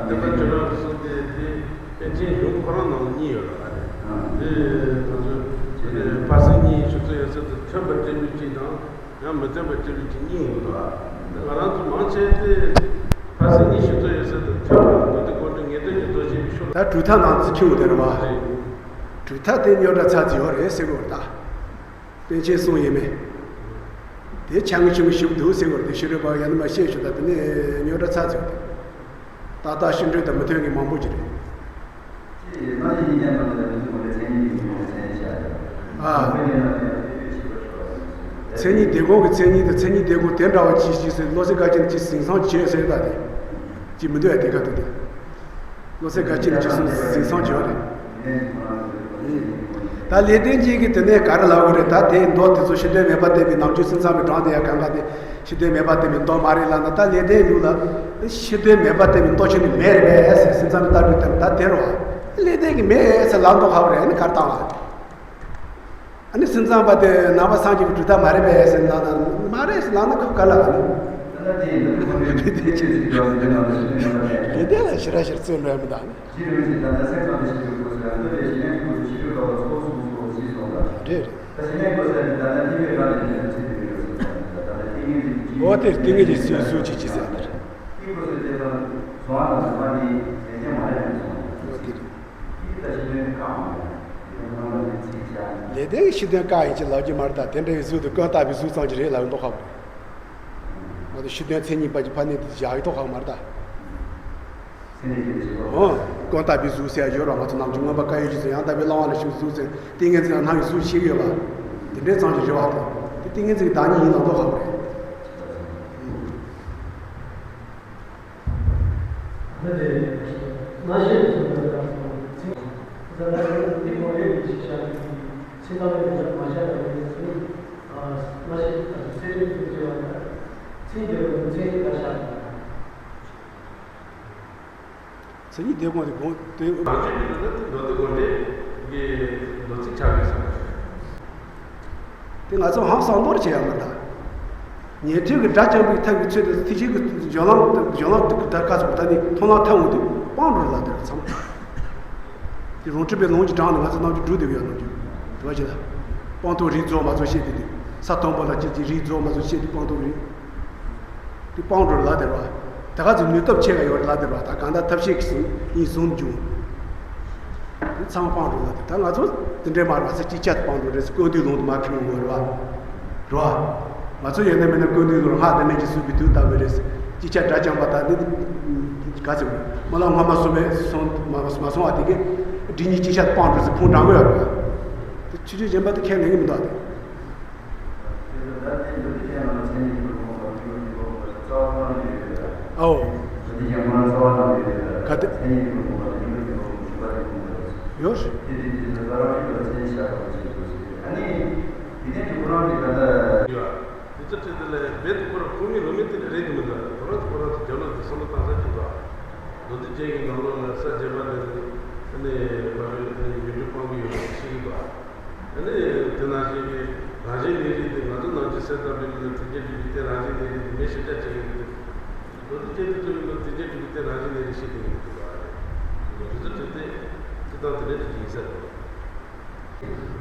དེ་པ་ཇོ་ནང་གསུངས་ཏེ་དེ་པཎ་ཆེན་གཞུང་ཁོ་རང་ནང་གཉིས་ཡོད་རེད། དེ་ང་ཚོས་ཕ་སེ་གཉིས་ཞུགས་ཚུལ་ཡོད་ཚད་དུ་ཐོན་པར་བྱེད་པའི་གཅིག་དང་ཡང་མི་ཐོན་པར་བྱེད་པའི་གཅིག་གཉིས་ཡོད་རེད། ང་རང་ཚོ་མང་ཆེ་དེ་ཕ་སེ་གཉིས་ཞུགས་ཚུལ་ཡོད་ཚད་དུ་ཐོན་པར་མདོ་སྡེ་དགོངས་འགྲེལ་ངེས་དོན་གྱི་རྫོགས་ཆེན་པའི་ཤུགས་ད་གྲུབ་མཐའ་ནང་ཚུད་ཁྱོད་དེ་རེད་བ། གྲུབ་མཐའ་དེ་རྙོག་དྲ་ཚ་ཚ་ཡོད་རེད་ཟེར་དགོས་རེད་ད། པཎ་ཆེན་གསུང་ཡས་མས། དེ་ཆ་ངེ་ཆུང་ངེ་ཞུགས་འདུག་ཟེར་བར་དེ་ཤི་རོལ་པ་ཡང་ན་མ་ཤེས་ཞུ་ད་དེ་ནས་རྙོག་དྲ་ཚ་ཚོད་དེ། ཏག་ཏག་ཤི་འགྲོས་དང་མི་མཐུན་གྱི་མང་པོ་ཅིག་རེད། ཨ། མཚན་ཉིད་སྡེ་དགོངས་ཀྱི་མཚན་ཉིད་དང་མཚན་ཉིད་སྡེ་དགོངས་དེ་འདྲ་བ་ཅིག་ཞིག་ཟེར་བློ་གསལ་དགའ་སྐྱིད་ཅིག་ཟིང་ཚང་བྱས་ཟེར་ད་དེ། ཅིག་མི་འདུག་ཨ་དེ་ག་དུ་དེ། བློ་གསལ་དགའ་སྐྱིད་ཀྱིས་གསུངས་ཟིན་སོང་བྱས་པ་རེད། ད་ལེགས་ལྡན་འབྱེད་ཀྱིས་དེ་ནས་ག་རེ་ལབ་དགོས་རེད། ད་དེའི་མདོ་དེ་ཚོ་ཕྱི་དོན་མེད་པར་བསྟན་པའི་ནམ་རྒྱུན་སེམས་ཙམ་པའི་གྲངས་དེ་ཡང་གང་ག་དེ་ཕྱི་དོན་མེད་པར་བསྟན་པའི་མདོ་མ་རེད་ལབ་ན། ད་ལེགས་ལྡན་ལུགས་ལ་ཕྱི་དོན་མེད་པར་བསྟན་པའི་མདོ་ཆོས་ནི་མེད་རེད་པས་ཟེར། སེམས་ཙམ་པའི་ལྟ་གྲུབ་ལྟར་ད་དེ་རེད་བ། ལེགས་ལྡན་གྱིས་མེད་ཟེར་ལབ་མདོག་ཁ་པོ་རེད། ཨ་ནི་ག་རེ་བཏང་བ། ཨ་ནི་སེམས་ཙམ་པ་དེ་ནང་པ་སངས་རྒྱས་ཀྱི་གྲུབ་མཐའ་མ་རེད་པས་ཟེར་ན། མ་རེད་ཟེར་ལབ་ན་ཁོ་ག་ལ་ཨ་ནི། དེ་དེ་ལ་ཞེ་དྲག་ཞེ་དྲག་རྩོད་འགྲོ་ཡ་མི་འདུག་ཨ་ནི། རེད་རེད། འོ་དེ་ཏིང་ངེ་འཛིན་སུས་སུ་ཅིག་ཅིག་ཟེར་ནི་རེད། ལེགས་ལྡན་གྱི་ཕྱི་དོན་བཀག་ཡིན་ཅིག་ལབ་ཀྱི་མ་རེད་ད། དེ་འདྲ་བའི་གཟུགས་དེ་ཀུན་བརྟགས་པའི་གཟུགས་ཙམ་ཅིག་རེད་ལབ་མདོག་ཁ་པོ་རེད། ང་ཚོ་ཕྱི་དོན་མཚན་ཉིད་པ་གྱི་ཕ་ནི་དེ་བཞག་ཡི་མདོག་ཁ་པོ་མ་རེད་ད། འོ། ཀུན་བརྟགས་པའི་གཟུགས་ཟེར་ཡ་ཡོད་ར། ང་ཚོ་ནམ་རྒྱུན་མངོན་པ་བཀའ་ཡོད་ཀྱི་ཚོ་ཡང་དག་པའི་བླང་བྱ་ལ་ཞུགས་གཟུགས་ཟེར། ཏིང་ངེ་འཛིན་ལ་སྣང་བའི་གཟུགས་ཤེས་ཀྱི་ཡོད་པ། དེ་འདྲའི་ཙམ་གྱིས་རེད་བ་དེ། དེ་ཏིང་ངེ་འཛིན་གྱི་བདག་ཉིད་ཡིན་ལ་མདོག་ཁ་པོ་རེད། ད་དེ་རྣམ་ཤེས་ཀྱི་བཟོ་ལྟ་དང་ཚིག་ཟ་ལ་ཡོད་འདི་གོ་ཡོད་ཀྱི་ཤེས་བྱ་ཡིན། ཚིག་ལ་ཡོད་ཀྱི་མ་བྱ་ལ་ཡོད་ཀྱི་ཚིག་རྣམ་ཤེས་ཀྱི་ཚིག་རིག་གི་བྱེད་པ་དང་། ཚིག་འདི་ལ་ཚིག་ལ་བྱ། མཚན་ཉིད་སྡེ་དགོངས་དེ་དགོངས་དེ། རང་རྒྱུད་ཀྱི་ནང་ན་དེ་མདོ་སྡེ་དགོངས་འགྲེལ་གྱི་མདོ་ཚིག་ཆགས་ཡོད་ས་རེད། དེ་ང་ཚོ་ཧང་སང་མདོར་བྱེད་ཡ་མ་གཏོགས། ཉན་ཐོས་ཀྱི་སྒྲ་རྐྱང་པའི་ཐབས་ཀྱི་ཚུལ་དེ་ཐེག་ཆེན་གྱི་སྦྱོར་ལམ་སྦྱོར་ལམ་དེ་ད་ཀ་ཚོགས་ད་ནི་མཐོང་ལམ་ཐབས་འོང་དུས་སྤང་འགྲོ་ལ་དེར་ཚང་། དེ་རང་གྲུབ་པའི་ལུང་གི་གྲངས་ནི་ང་ཚོ་རྣམ་འགྱུར་སྒྲུབ་བསྡད་ཡོད་རྣམ་འགྱུར་དེ་བ་ཅི་ལ། སྤངས་རྟོགས་རིགས་རྫོགས་མ་རྫོགས་བཤད་དེ་དུས་ས་མཐོན་པོ་ལ་སྐྱེ་ཅིང་རིགས་རྫོགས་མ་རྫོགས་བཤད་དུས་སྤངས་རྟོགས་རིགས། དེ་སྤང་འགྲོ་ལ་དེར་བ། དེ་ག་ཚོད་ནུས་སྟོབས་ཆེ་ག་ཡོད་ལ་དེར་བ། ད་གང་ལྟར་ཐབས་ཤེས་ཀྱིས་གཉིས་གསུམ་འབྱུང་། དེ་ཚང་སྤང་འགྲོ་ལ་དེ། ད་ང་ཚོ་དེ་འདྲའི་མ་རེད་བ། ས་གཅིག་ཆ་དུ་སྤང་འགྲོ་རེད། ཀུན་འདུས་ལུང་དུ་མ་ཁེལ་བ་རེད་བ། རེད་བ། ང་ཚོ་ཡོད་ན་མེད་ན་ཀུན་འདུས་ལུང་སྔགས་བདག་མེད་ཀྱི་གསུངས་པའི་དུས་ལྟ་བུ་རེད། གཅིག་ཆ་སྒྲ་རྐྱང་པ་དག་ནི་ག་ཚོད་རེད། སྨོན་ལམ་སྔ་མ་སོང་བས་སོང་མ་མ་སོང་བ་དེ་གས་སྒྲིབ་གཉིས་གཅིག་ཆ་དུ་སྤང་འགྲོ་ཟེར་ཁུངས་དྲང་པོ་ཡོད་རེད་བ། དེ་ཆོས་ཆོས་གཞན་པ་དེ་ཁས་ལེན་གྱི་མི་འདུག་ཨ་དེ། ཨའོ། ག་དེ། ཡོད། དེ་ཚོ་ཁྲིད་དེ་ལ་རྦད་དེ་ཁོ་རང་ཁུངས་མེད་ལོ་མེད་དེ་རེད་མི་འདུག་ཁོ་རང་ཁོ་རང་ཚོ་རྒྱབ་ལོགས་ཀྱི་བསམ་བློ་བཏང་ས་ཅིག་འདུག་མདོ་སྡེ་རྒྱན་གྱི་ནང་ལོགས་ལ་ས་བརྒྱད་པ་ནས་ནི་མ་རེད། ཡོན་ཏན་སྤང་གི་ཡོད་པ་ཤེས་ཀྱི་འདུག་ཨ་ནི་དེ་ནང་བཞིན་གྱི་རང་བཞིན་གནས་རིགས་དེ་ང་ཚོ་ནང་ཆོས་གསེར་ཐར་པའི་ནང་ཐེག་ཆེན་སྒྲུབ་པའི་རྟེན་རང་བཞིན་གནས་རིགས་དེ་མི་ཤེས་རྒྱ་ཆེ་གི་རེད། མདོ་སྡེ་རྒྱན་དེ་ཚོ་ཡིན་ན་ཐེག་ཆེན་སྒྲུབ་པའི་རྟེན་རང་བཞིན་གནས་རིགས་ཤེས་ཀྱི་ཡོད་པ་རེད། མདོ་སྡེ་ཚོ་ཐེག་ཆེན་སྤྱི་དང་དེ་འདྲ་ཅིག་ཡིན་ས་རེད།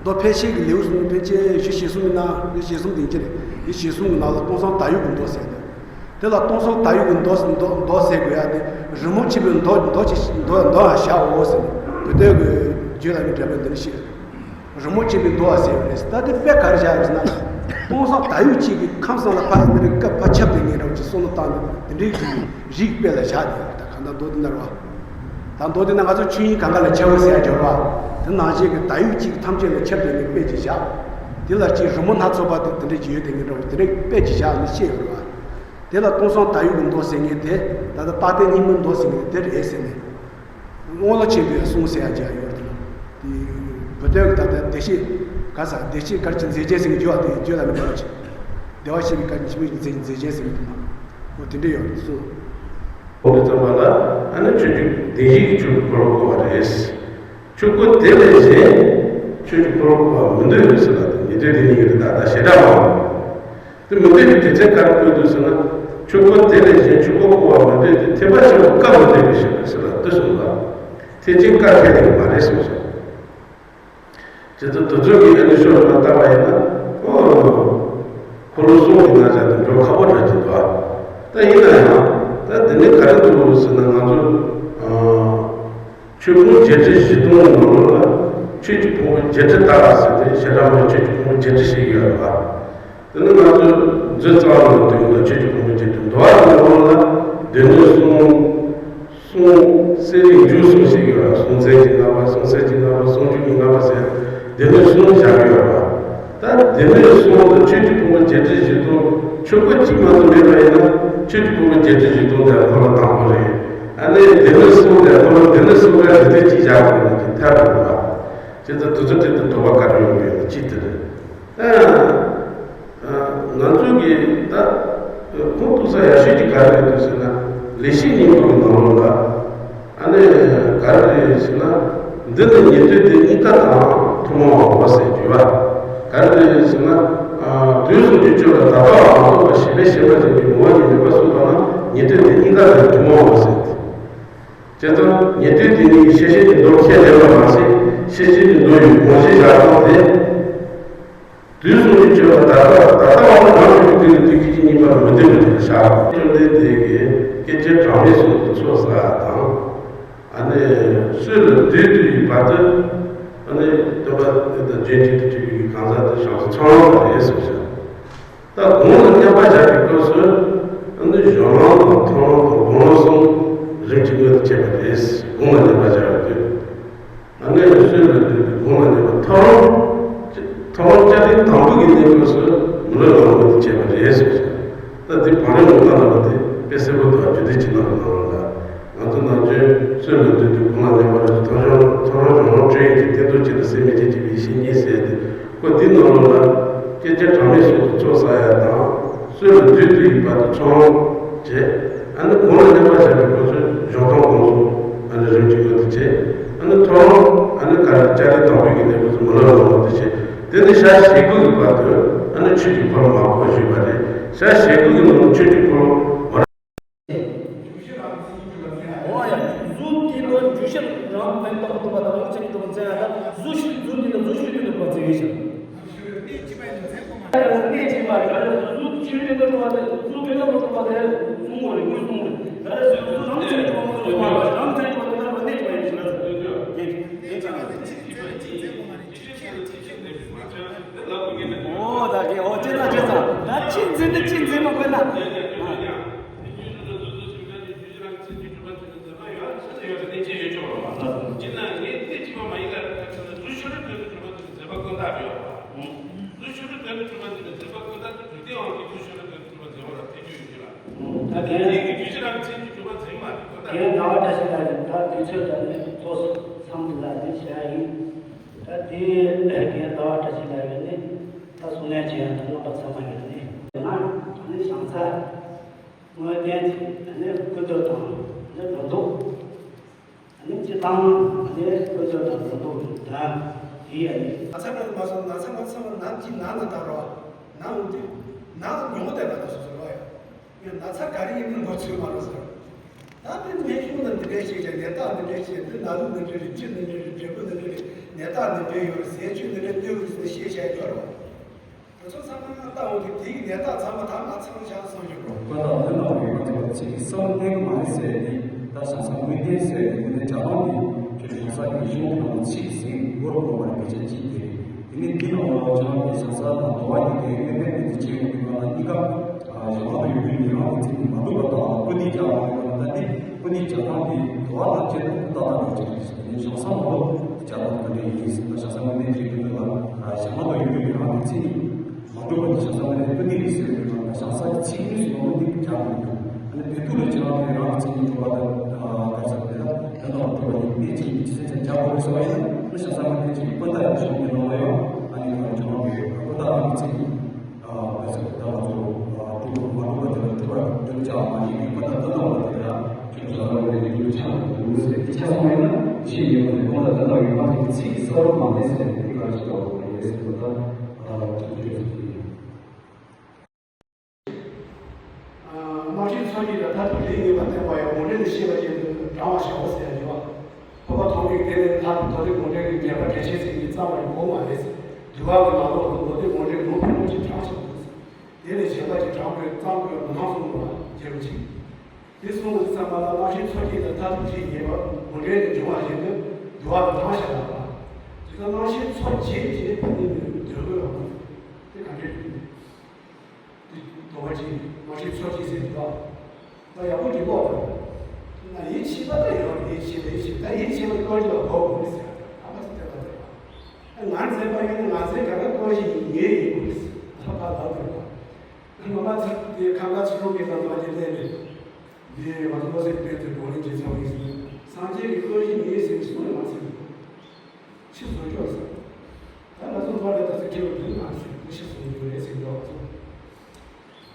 མདོ་ཕལ་ཆེར་གྱི་ལེའུ་གསུམ། ཕལ་ཆེར་བཞི་ཞེ་གསུམ་ཡིན་ན། བཞི་ཞེ་གསུམ་དེ་ཡིན་གྱི་རེད། བཞི་ཞེ་གསུམ་གྱི་ནང་ལ་སྟོང་སང་བདག་ཡུལ་གྱི་མདོ་ཟེར་འདུག་དེ་ལ་སྟོང་སང་བདག་ཡུལ་གྱི་མདོ་མདོ་མདོ་ཟེར་དགོས་ཡ་དེ། རི་མོ་ཆེན་པོའི་མདོ་མདོ་ཅིག་མདོ་མདོ་ཡང་བཞག་འོ་ཟེར་ནས་བོད་སྡེ་གི་བརྗོད་ལ་མི་འདྲ་བའི་འདི་འདྲ་ཞིག་རི་མོ་ཆེན་པོའི་མདོ་ཟེར་བ་རེད། ད་དེ་དཔེ་ག་རེ་བཞག་རེད་ཟེར་ན། སྟོང་སང་བདག་ཡུལ་གཅིག་གི་ཁམས་སངས་ལ་ཕ་མི་རིགས་སྐབས་ཕ་ཁྱབ་དེ་ངེས་འདྲ་ཅིག་བསམ་བློ་བཏང་ནས་དེ་འདྲའི་རིགས་དཔེ་ལ་བཞག་དེ། ད་གང་ལྟར་མདོ་དེ་འདྲ་བ། ད་མདོ་དེ་ན་ང་ཚོ་ཆོས་དབྱིངས་གང་ག་ལ་ཁྱབ་པ་ཟེར་ཡ་སྦྱོར་བ། དེ་ནང་བཞིན་གྱི་བརྡ་ཡིག་གཅིག་ཐམས་ཅད་ལ་ཁྱབ་བསྡད་ནས་དཔེ་ཅིག་བཞག་དེ་ལ་གཅིག་རི་མོ་སྣ་ཚོགས་པ་དེ་དེ་འདྲ་ཅིག་ཡོད་དེ་ངེས་འགྲོ་དེ་འདྲ་དཔེ་ཅིག་བཞག་ནས་བཤད་ཡོད་རེད་བ། དེ་ལ་སྟོང་སང་བརྡ་ཡིག་གི་མདོ་ཟེར་མཁན་དེ་ད་ལྟ་རྟག་བརྟན་སྙིང་པོའི་མདོ་ཟེར་མཁན་དེ་རེད་ཟེར་ནས། དབང་ལ་ཆེན་པོས་གསུངས་ཟེར་ཡ་ཅིག་ཡོད་རེད། དེ་བོད་དོན་གྱི་ད་ལྟ་བདེ་གཤེགས་ག་ས་བདེ་གཤེགས་གར་གྱི་མཛེས་རྒྱན་ཟེར་མཁན་བརྗོད་པ་དེ་བརྗོད་ལ་མི་འདུག་ཅིག་བདེ་བར་གཤེགས་པའི་གར་གྱི་མཛེས་རྒྱན་ཟེར་མཁན་དེ་ན་འོ་དེ་འདྲ་ཡོད་རེད་གསུངས། འོ་དེ་ཙམ་པ་ལ་ཨ་ནི་ཆོས་ཀྱི་བདེན་བཞིའི་ཆོས་ཀྱི་འཁོར་ལོ་བསྐོར་བ་རེད། ཆོས་འཁོར་དེ་ལས་གཞན་ཆོས་ཀྱི་འཁོར་ལོ་བསྐོར་བ་མི་འདོད་ཟེར་ལ་དེ་ཉན་ཐོས་དེ་ཉིད་ཀྱི་ད་ལྟ་བྱེ་བྲག་པ། དེ་མི་འདོད་པའི་རྒྱུ་མཚན་ག་རེ་བཀོད་འདུག་ཟེར་ན། ཆོས་འཁོར་དེ་ལས་གཞན་ཆོས་འཁོར་བསྐོར་བ་མི་འདོད་དེ་ཐེག་པ་ཆེན་པོ་བཀའ་མི་འདོད་པའི་ཕྱིར་ཟེར་ལ་དེ་གསུངས་པ། ཐེག་ཆེན་བཀའ་ཐེག་ནི་མ་རེད་གསུངས་སོ། ཇི་ལྟར་དེ་ཚོ་གིས་ཨ་ནི་ཤོར་མ་བཏང་བ་ཡིན་ན། ཨོ། འཁོར་ལོ་གསུམ་གྱི་རྣམ་གཞག་དེ་འགྲོ་ཁག་པོ་འདྲ་ཅིག་འདུག་ད་ཡིན་ན་ཡང་ད་དེ་ནི་ག་རེ་འདུག་ཟེར་ན་ང་ཚོ། ཆོས་ཕུང་བརྒྱད་ཁྲི་བཞི་སྟོང་ནང་ལོགས་ལ་ཆོས་ཀྱི་ཕུང་པོ་བརྒྱད་ཁྲི་དག་ཟེར་ཏེ་བྱེ་བྲག་པའི་ཆོས་ཀྱི་ཕུང་པོ་བརྒྱད་ཁྲི་ཞིག་ཡོད་རེད་བ། དེ་ནི་ང་ཚོས་མཛོད་རྩ་བ་ནང་དུ་ཡོད་ན་ཆོས་ཀྱི་ཕུང་པོ་བརྒྱད་ཁྲི་འདུག་བ། དེ་ནང་ལོགས་ལ་སྡེ་སྣོད་གསུམ། གསུང་གསེར་རིའི་འབྲུ་གསུམ་ཞིག་ཡོད་ར། གསུང་ཚན་གྱི་ལྔ་པ། གསུང་གསེར་གྱི་ལྔ་པ། གསུང་འབྲུ་གི་ལྔ་པ་ཟེར་སྡེ་སྣོད་གསུམ་བཞག་ཡོད་ར། ད་སྡེ་སྣོད་གསུམ་དུ་ཆོས་ཀྱི་ཕུང་པོ་བརྒྱད་ཁྲི་བཞི་སྟོང་ཆོས་སྐོར་གཅིག་མ་གཏོགས་མེད་པ་ཡིན་ན་ཆོས་ཀྱི་ཕུང་པོ་བརྒྱད་ཁྲི་བཞི་སྟོང་དེ་འཁོར་ལོ་དང་པོ་རེད། ཨ་ནི་སྡེ་སྣོད་གསུམ་དེ་འཁོར་ལོ་སྡེ་སྣོད་གསུམ་ཀ་རེ་རེ་གཅིག་བཞག་དགོས་ན་ཅིག་ཐབས་མི་འདུག་བ། བྱས་ཙང་དེ་ཚོ་ཁྲིད་དུ་འགྲོ་བ་ག་རེ་ཡོང་གི་ཡོད་ན་གཅིག་དེ་རེད། ཨ། ང་ཚོ་གིས་ད་ཁུངས་གཏུགས་ས་ཡག་ཤོས་ཅིག་ག་རེ་རེད་འདུག་ཟེར་ན། ལེགས་བཤད་སྙིང་པོ་གི་ནང་ལོགས་ལ་ཨ་ནི་ག་རེ་རེད་ཟེར་ན། འདི་ནི་ཉན་ཐོས་སྡེ་གཉིས་ཀ་དང་ཐུན་མོང་བའོ་ཟེར་རྒྱུ་བ། ག་རེ་རེད་ཟེར་ན། དུས་གསུམ་གྱི་སྤྱོད་ལ་ད་ལྟ་བ་མ་གཏོགས་པ་ཞེས་པས་བཤད་པ་ཅན་གྱི་མུ་བ་གཉིས་མེད་པར་གསུངས་པ་ན་ཉན་ཐོས་སྡེ་གཉིས་ཀ་དང་ཐུན་མོང་བའོ་ཟེར་ཏེ། བྱས་ཙང་ཉན་ཐོས་སྡེ་གཉིས་ཀྱི་ཤེར་ཕྱིན་གྱི་མདོ་ཁས་ལེན་པ་མ་ཟད་ཤེར་ཕྱིན་གྱི་མདོ་ཡི་དགོངས་གཞི་བཞག་སྟངས་དེ། དུས་གསུམ་གྱི་སྤྱོད་པ་ད་ལྟ་ད་ལྟ་བ་ནི་རང་གི་དུས་ཀྱི་དུས་ཀྱི་གཉིས་པ་མི་ལྡན་པ་དེ་ལ་བཞག་བཅོམ་ལྡན་འདས་ཀྱིས་སྐད་ཅིག་གྲངས་མེད་གསུམ་དུ་ཚོགས་བསགས་དང་། ཨ་ནི་སྲོད་ལ་བདུད་བཏུལ་བའི་བར་དུ། ཨ་ནི་སྟོན་པ་དེ་དང་རྗེས་འཇུག་ཏུ་གྱུར་པའི་གང་ཟག་དེ་བྱང་སེམས་ཚོགས་ལ་རེད་གསུངས་ཤིང་། ད་དགུང་ལ་མཉམ་པར་བཞག་པའི་སྐབས་སུ། ཨ་ནི་གཞོན་ལམ་དང་མཐོ་ལམ་དང་དགུང་ལམ་གསུམ་རིམ་གྱིས་མངོན་དུ་བྱས་པ་རེད། དགུང་ལ་མཉམ་པར་བཞག་པའི་དུས། ཨ་ནི་སྲོད་ལ་བདུད་བཏུལ་དགུང་ལ་མཉམ་པར་མཐོ་ལམ། མཐོ་ལམ་བསྐྱར་ལྡན་དང་པོ་གི་གནས་སྐབས་སུ་མི་ལུས་ལམ་མངོན་དུ་བྱས་པ་རེད་གསུངས་ཤིང་། ད་འདི་བང་རིམ་ངོ་མ་ལ་བ་དེ་དཔེ་གསལ་པོ་འདུག་རྒྱུད་སྡེ་ཆེན་མོ་གི་ནང་ལོགས་ལ། ང་ཚོ་ནང་ཆོས་སྲོད་ལ་བདུད་བཏུལ་དགུང་ལ་མཉམ་པར་མཐོ་ལམ་མཐོ་ལམ་གཞོན་ལམ་སྤྲོས་ཡུལ་གྱི་སྟེང་དུ་བྱེད་དུ་སེམས་མེད་ཅན་གཅིག་པའི་ཡེ་ཤེས་ཉིད་ཟེར་ཏེ། ཁོ་འདི་ནང་ལོགས་ལ་སྐད་ཅིག་གྲངས་མེད་གསུམ་དུ་ཚོགས་བསགས་ཡ་དང་། སྲོད་ལ་བདུད་བཏུལ་བའི་བར་དུ་ཚོགས་ལམ་བྱས། ཨ་ནི་དགུང་ལ་མཉམ་པར་བཞག་པའི་སྐབས་སུ་གཞོན་མཐོ་དགུང་གསུམ་ཨ་ནི་རིམ་གྱིས་མངོན་དུ་བྱས། ཨ་ནི་མཐོ་ལམ་ཨ་ནི་ག་རེ་བསྐྱར་ལྡན་དང་པོའི་གི་གནས་སྐབས་སུ་མི་ལུས་ལམ་མངོན་དུ་བྱས། དེ་ནི་ཞག་ཞེ་དགུ་གི་བར་དུ་ཨ་ནི་ཆོས་ཀྱི་འཁོར་ལོ་མ་བསྐོར་ཞུས་པ་རེད། ཞག་ཞེ་དགུ་གི་ནང་དུ་ཆོས་ཀྱི་འཁོར་ལོ་མ། འོ་ཡ། གཟུགས་འདི་ལ་འཇུག་ཤེས་རང་ཕན་ཐོགས་ཐུབ་པ་དང་རང་ཅན་ཐུབ་པ་མཚན་ཡང་དང་གཟུགས་ཤིག་གཟུགས་འདི་ལ་གཟུགས་ཤིག་ཐུབ་པ་མཚན་ཡོད་ཤིང་། གནས་སྐྱེས་པ་གཟུགས་ཤིག་ཐུབ་པ་དེ་གཟུགས་ཕན་ཐོགས་ཐུབ་པ་དེ་གཟུགས་ཕན་ཐོགས་ཐུབ་པ་དེ་གསུང་བ་རེད། དངོས་གསུང་རེད། ད་རེས་གཟུགས་རང་ཅན་ཐུབ་པ་མ་ཐུབ་པ་རང་ཅན་ཐུབ་པ་དེ་ལ་གནས་སྐྱེས་པ་ཡིན་ཞིང་ལ། འོ་ད་གི་འོ་ཅི་ཙང་ཅི་ཙང་ད་ཅི་འཛིན་ནི་ཅི་འཛིན་མ་དགོས་ན། ད་རྒན། རྒན་ཟླ་བ་བཀྲ་ཤིས་ལགས་ཀྱིས་ད་དུས་ཚོད་ལ་ད་དུས་ཚོད་ལ་ནི་ཚོགས་མཚམས་འདི་ལ་ནི་བྱ་ཡིན། ད་དེ་རྒན་ཟླ་བ་བཀྲ་ཤིས་ལགས་ཀྱིས་ནི་ད་གསུང་ལན་བྱེད་ཡང་ད་རྣམ་པ་ཚང་མ་ཡོད་ནི། ང་ནི་བྱང་ས་དངོས་བསྟན་ནི་ཀུན་སྟོབས་དང་ནི་འགྲོ་འདུག་ཨ་ནི་སྤྱི་བཏང་ཨ་ནི་དཀོན་མཆོག་དང་འགྲོ་འདུག་དང་དེའི་ཨ་ནི། ན་ཚ་མེད་མ་སོང་ན་ཚ་མ་ཚ་བ་ནམ་གྱི་ནང་ན་ད་རོ། ནང་འོང་དུས་ནང་མྱོང་བསྡད་པ་ན་སོ་སོ་རོ་ཡ། ཡང་ན་ཚ་ག་རེ་ཡིན་མིན་ངོ་ཚོད་མ་རོ་ཟེར། ད་དེ་ནས་གཞུང་ན་འདི་འདྲས་བཤད་ཀྱང་ནད་རྟགས་འདི་འདྲས་བཤད་འདི་ན་ལུགས་འདི་འདྲས་རེད། ལྕེ་འདི་འདྲས་རེད། འབྲས་བུ་འདི་འདྲས་རེད། ནད་རྟགས་འདི་འདྲས་ཡོད་རེད་ཟེར། ཆོས་འདི་འདྲས་སྟོན་རེད་ཟེར་བཤད་བྱས་ཡོད་རོ། དེ་ཚོ་ཚང་མ་ལྟ་འོང་དུས་དེའི་ནད་རྟགས་ཚང་མ་ད་ང་ཚང་བཞག་སོང་ཞིག་གོ། ཁ་བཏགས་ལོན་ལ་འོས་པ་ཚོ་ཚིག་གི་བསམ་གཏན་གྱི་མ་ཡིན་ཟེར་ཏེ། ད་བྱང་ས་དངོས་བསྟན་ཟེར་ཏེ་དེ་ནས་བྱ་བ་འདི་ཁྱོད་བྱང་ས་ཀྱི་གཞུང་གི་ནང་ཚིག་ཟིན་མགོ་རུ་གཏོང་བར་གལ་ཆེན་གཅིག་སྟེ། དེ་ནས་འདི་ནང་ལ་བྱང་གི་བྱང་ས་དང་དོ་བ་གཉིས་ཀའི་དངོས་བསྟན་དེ་ཚོ་བྱས་ཡོང་དུས་ང་ལ་གཉིས་ཀ་བྱང་ལ་ཡོད་དུས་ཉེ་རང་གི་ཚིག་མ་འདུག་པ་དང་ཀུན་ནས་ཀྱང་ད་འདི། སྐུ་ནི་ཇ་ཐང་གི་དུ་བ་ལ་བཅད་དུ་ཏག་ཏག་འགྲོ་ཅིག་ཡིན། ཞང་ས་མོ་ཇ་ཐང་གི་འདྲ་ཡིན་ཟེར་ན། ཞང་ས་མོ་ནས་ཅིག་ཏུ་ལ་ཞང་མ་དོ་ཡོད་ཡོད་རང་གི་ཚིག་ནི་མ་འགྲོ་བ་ནི་ཞང་ས་མོ་ནས་ཏུ་ནི་ཡིན་ཟེར་ཡོད་རང་ཞང་ས་གི་ཚིག་ནི་ཞང་མ་ནི་ཇ་མི་འགྲོ། ཨ་ནི་བོད་ཐུག་ལ་ཇ་ཐང་གི་རང་གི་ཚིག་ནི་འགྲོ་བ་དང་ག་ས་དེ་ལ་ཡང་དང་འགྲོ་བ་ནི་ནས་ཅིག་ཅི་ཟེར་ཅང་ཇ་གོ་རེ་ཟེར་བ་ཡིན་ན། ཞང་ས་མོ་ནས་ཅིག་སྤུན་ཟླ་ཡང་ཞང་གི་ནང་ལ་ཡང་ཨ་ནི་ཁོང་ཇ་ཐང་གི་སྤུན་ཟླ་རང་གི་ཚིག་ནི། ཨ་བྱས་ཙང་ད་ང་ཚོ་ཨ་ཀྲུང་གོ་མ་འགྲོ་བ་དེ་ལ་ཐུག་པར་འདོད་ཀྱང་མ་ཡིན་པའི་མི་དང་ལྟ་སྟངས་པ་དེ་ལ་ཁྱོད་ཚོ་ལ་འོས་པའི་འདུག་ཆགས་འདུག་ཟེར། དེ་ཆགས་སོང་ཡིན་ན་ཤེས་ཡོད་པའི་དཔང་རྟགས་ད་ལྟ་ཡོད་པ་དེ་ཚིག་གི་ས་བོན་མ་མེད་ཟེར་ནས་དེ་ག་ཞིག་ལ་འོས་པ་ཡོད་ཟེར་བ་ད་ཨ་ཐུག་ཆོད་ཟེར་གྱི་ཡིན། དམག་ཆེན་ཚོགས་ཀྱི་ལ་མཐར་ཐུག་ལས་ངེས་པ་བསྟན་པ་ཡང་ངོ་འཕྲོད་དུ་ཤེས་པ་ཅན་དུ་དྲང་བར་བྱའོ་ཟེར་ཡ་ཡོད། འཕགས་པ་ཐོགས་མེད་དེ་ལས་ལྷག་མདོ་སྡེ་དགོངས་འགྲེལ་གྱི་རྒྱས་པ་འགྲེལ་བཤད་ཟིན་གྱི་གཙང་བར་གོ་མ་རེད། འདུལ་བ་གི་ནང་ལོགས་སུ་མདོ་སྡེ་དགོངས་འགྲེལ་ལུང་གི་ལུང་གཅིག་དྲངས་བཞག་འདུག་དེ་ལས་གཞན་པ་ཅིག་དྲངས་དགོས་གཙང་དགོས་མི་སྣང་གསུངས་པ་བྱས་པ་ཅིག་དེ་གསུངས་པའི་མཚམས་པ་ལ་དམག་ཆེན་ཚོགས་ཀྱི་ལ་མཐར་ཐུག་ལས་ངེས་པ་དགོངས་འགྲེལ་དུ་འབྱུང་བ་བཞིན་དུ་འདུལ་བ་གི་དྲངས་བཞག་ལ། དེ་ལྟར་དམག་ཆེན་ཚོགས་བརྒྱད་ཀྱི་ཕན་ནུས་ནི་འདོད་དགོས་པ་དེ་ག་འདྲས་རེད། དེ་དོ་བ་ཅིག་མ་ཤེས་ཚོ་ཅིག་ཟེར་གྱི་འདུག་ད་ཡག་པོ་འགྲིག་གོ་ད། ན་ཡིད་ཆེས་པ་ད་ཡོད། ཡིད་ཆེས་པ་ཡིད་ཆེས་པ་ད་ཡིད་ཆེས་པ་ཀོ་ཅི་ལ་གོ་དགོས་ཟེར། ཨ་མ་ཚོ་དེ་ལ་དེ་ལ། ང་འཛིན་པ་ཡིན་ན་ང་འཛིན་ག་ལ་ཀོ་ཅི་ཡིན་ངེས་ཡིན་དགོས་ཟེར། ཨ་ཕ་ལ་དེ་ལ། ང་མ་ཚོ་དེ་ཁ་ཁ་ཚུར་རོགས་ཀྱི་ལ་དོ་ཅི་ལས་ནས། འདི་ང་ཚོ་བློ་སེམས་དཔེ་ཚོས་བགྲོ་གླེང་བྱེད་ཚར་བ་ཡིན་ཟེར། སངས་རྒྱས་ཀྱི་ཀོ་ཅི་ངེས་ཟེར་གྱི་སོང་ནས་མ་ཟེར། ཕྱིར་བཟོ་ཆོག་ཟེར། ད་ང་ཚོ་མཐོ་རིམ་ད་ཚོད་ཁྱེད་རང་དེ་མ་ཟེར་ཁོ་ཕྱིར་བཟོ་རྒྱུ་རེད་ཟེར་འདུག་ཚོ།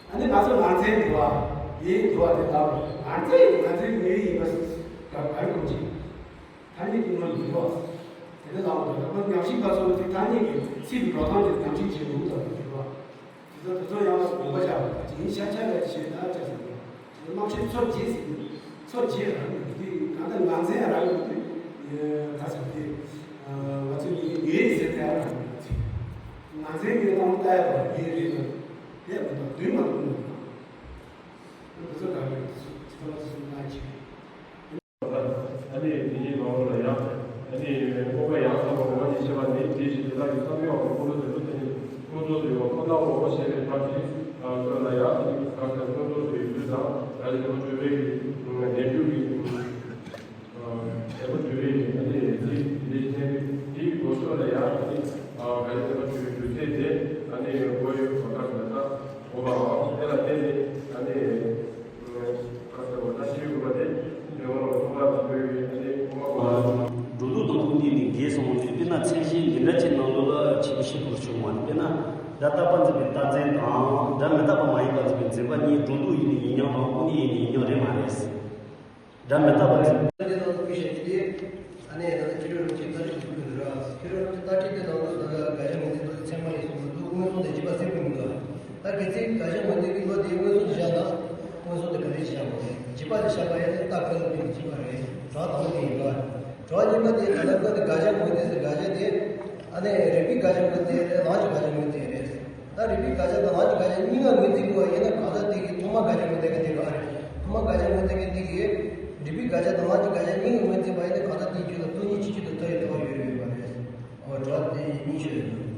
ཨ་ནི་ང་ཚོ་ང་ཚོའི་འདུལ་བ་ཡིན་འདུལ་བ་དེ་ལྟ་བུ་ང་ཚོའི་ང་ཚོའི་ངོས་ཡིན་པ་ཞིག་ག་གར་ཁོང་ཅིག་ཐ་སྙད་ཀྱི་དངོས་མི་འདུག་དེ་ལྟ་ལྟ་བུ་ད་ཁོ་ཉམས་ཞིབ་པ་ཚོ་དེ་ཐ་སྙད་ཀྱི་ཚིག་གི་འགྲོ་སྟངས་དེ་ཉམས་ཞིབ་བྱེད་དགོས་འདུག་འདུལ་བ། དེ་ཚོ་དེ་ཚོ་ཡང་ལ་དགོངས་པ་བཞག་པ་ཅིག་ཤ་ཆ་ལ་བྱེད་ན་ཅི་ཟེར་ན། དམག་ཆེན་ཚོ་བརྒྱད་ཟེར་ནས་ཚོ་བརྒྱད་རང་གི་དེ་གང་ལྟར་ངར་འཛིན་རང་གི་དེ་ག་ཚོད་དེ་ང་ཚོའི་ངའི་ངའི་ཟེར་ཏེ་རང་གི་ཚིག་ངར་འཛིན་གྱི་གཏམ་ལྟ་ཡག་པ་ངའི་རེད་ན་དེ་མི་འདུག་དུས་མ་འདུག་ནོ། དེ་ཚོ་ག་རེ་ཚིག་ཐོག་ཚིག་ལ་ཅིག་ཨ་ནི་དེ་ཉིད་ནང་ལོགས་ལ་ཡང་ཨ་ནི་སྔོན་མ་ཡང་དག་པར་ངོ་བོ་ཉིད་ཤེས་པ་ནི་དེ་བཞིན་དེ་དག་གི་བསམ་ཡས་པ་ཀུན་ཏུ་དེ་ཚོ་དེ་ནི་ཀུན་རྫོབ་ཏུ་ཡོད་པ་ཁོ་ནའོ་ཞེས་པའི་ཐབས་ཀྱིས་སྟོན་ལ་ཡང་ཨ་ནི་གང་ལྟར་ཀུན་རྫོབ་ཏུ་ཡོད་ཚུལ་དང་ད་ལྟ་དེ་ཚོ་གྲུབ་པའི་རྣལ་འབྱོར་གྱི་ཨ་དེ་ཚོ་གྲུབ་པའི་ཨ་ནི་དེ་དེ་ཐེག་པའི་དེའི་ལྡོག་ཕྱོགས་ལ་ཡང་ཨ་ནི་ག་རེ་དེ་ཚོ་གྲུབ་པའི་རྒྱུ་མཚན་དེ་ཨ་ནི་ངོ་བོ་ཡོད་པ་ལྟར་ལ་ད་གོ་བའམ་དེ་ལ་བརྟེན་ནས་ཨ་ནི། འགྲོ་འདུག་དང་ཀུན་གཞི་ནི་འགལ་སོང་བ་དེ་དཔེར་ན་མཚན་གཞི་འདི་འདྲ་ཅིག་ནང་ལོགས་ལ་ཆེས་ཤེས་པར་བྱུང་བ་ནི། དཔེར་ན་སྒྲ་རྟག་པར་འཛིན་པའི་རྟག་འཛིན་དང་སྒྲ་མི་རྟག་པ་མ་ཡིན་པར་འཛིན་པའི་འཛིན་པ་གཉིས་འགྲོ་འདུག་ཡིན་ནི་ཡིན་མྱོང་དང་ཀུན་གཞི་ཡིན་ནི་ཡིན་མྱོང་རེད་མ་རེད། སྒྲ་མི་རྟག་པར་འཛིན། དེ་ནང་དུ་ཕུལ་བྱས་ཏེ། ཨ་ནི་ད་ལྟ་ཁྱེད་རང་ཚོས་ད་ཅིག་ཐུག་གི་འདུག་ར། ཁྱེད་རང་ཚོས་ད་ཅིག་དེ་ནང་དུ་ད་ལྟ་དགག་བྱ་ངོས་འཛིན་ཚད་མ་ཡིན་གསུངས་འདུག་མངོན་སུམ་དང་རྗེས་དཔག་ཟེར་དགོས་མི་འདུག་ད་གལ་སྲིད་དགག་བྱ་ངོས་འཛིན་གྱི་བློ་དེ་མངོན་སུམ་དུ་བཞག་ན། མངོན་སུམ་དུ་ག་རེ་བཞག་དགོས་རེད། རྗེས་དཔག་དེ་བཞག་པ་ཡིན་ན་རྟགས་ཁ་ལ་ཕན་གྱི་རྗེས་དཔག་རེད། གྲོགས་དང་པོ་དེ་ཡིན་པ། གྲོགས་གཉིས་པ་དེ་ད་ལྟ་ཁོ་དེ་དགག་བྱ་ངོས་འཛིན་ཟེར་དགག་བྱ་དེ། ཨ་ནི་རིགས་པས་དགག་བྱ་ངོས་འཛིན་རེད། ནང་གི་དགག་བྱ་ངོས་འཛིན་རེད། ད་རིགས་པས་དགག་བྱ་དང་ནང་གི་དགག་བྱ་གཉིས་ཀ་ངོས་འཛིན་དགོས་པ་ཡིན་ན་གང་ལྟར་དེ་གི་ཐོག་མ་དགག་བྱ་ངོས་འཛིན་མཁན་དེ་རང་རེད། ཐོག་མ་དགག་བྱ་ངོས་འཛིན་མཁན་དེ་གིས་རིགས་པས་དགག་བྱ་དང་ནང་གི་དགག་བྱ་གཉིས་ཀ་ངོས་འཛིན་པ་ཡིན་ན་གང་ལྟར་དེའི་རྒྱུད་ལ་སྟོང་ཉིད་ཕྱིན་ཅི་ལྟར་མཐའ་ཡས་ཐོག་ཡོད་ཡོད་པ་རེད། འོ་གྲོགས་དེ་གཉིས་ཤོད་ཡོད།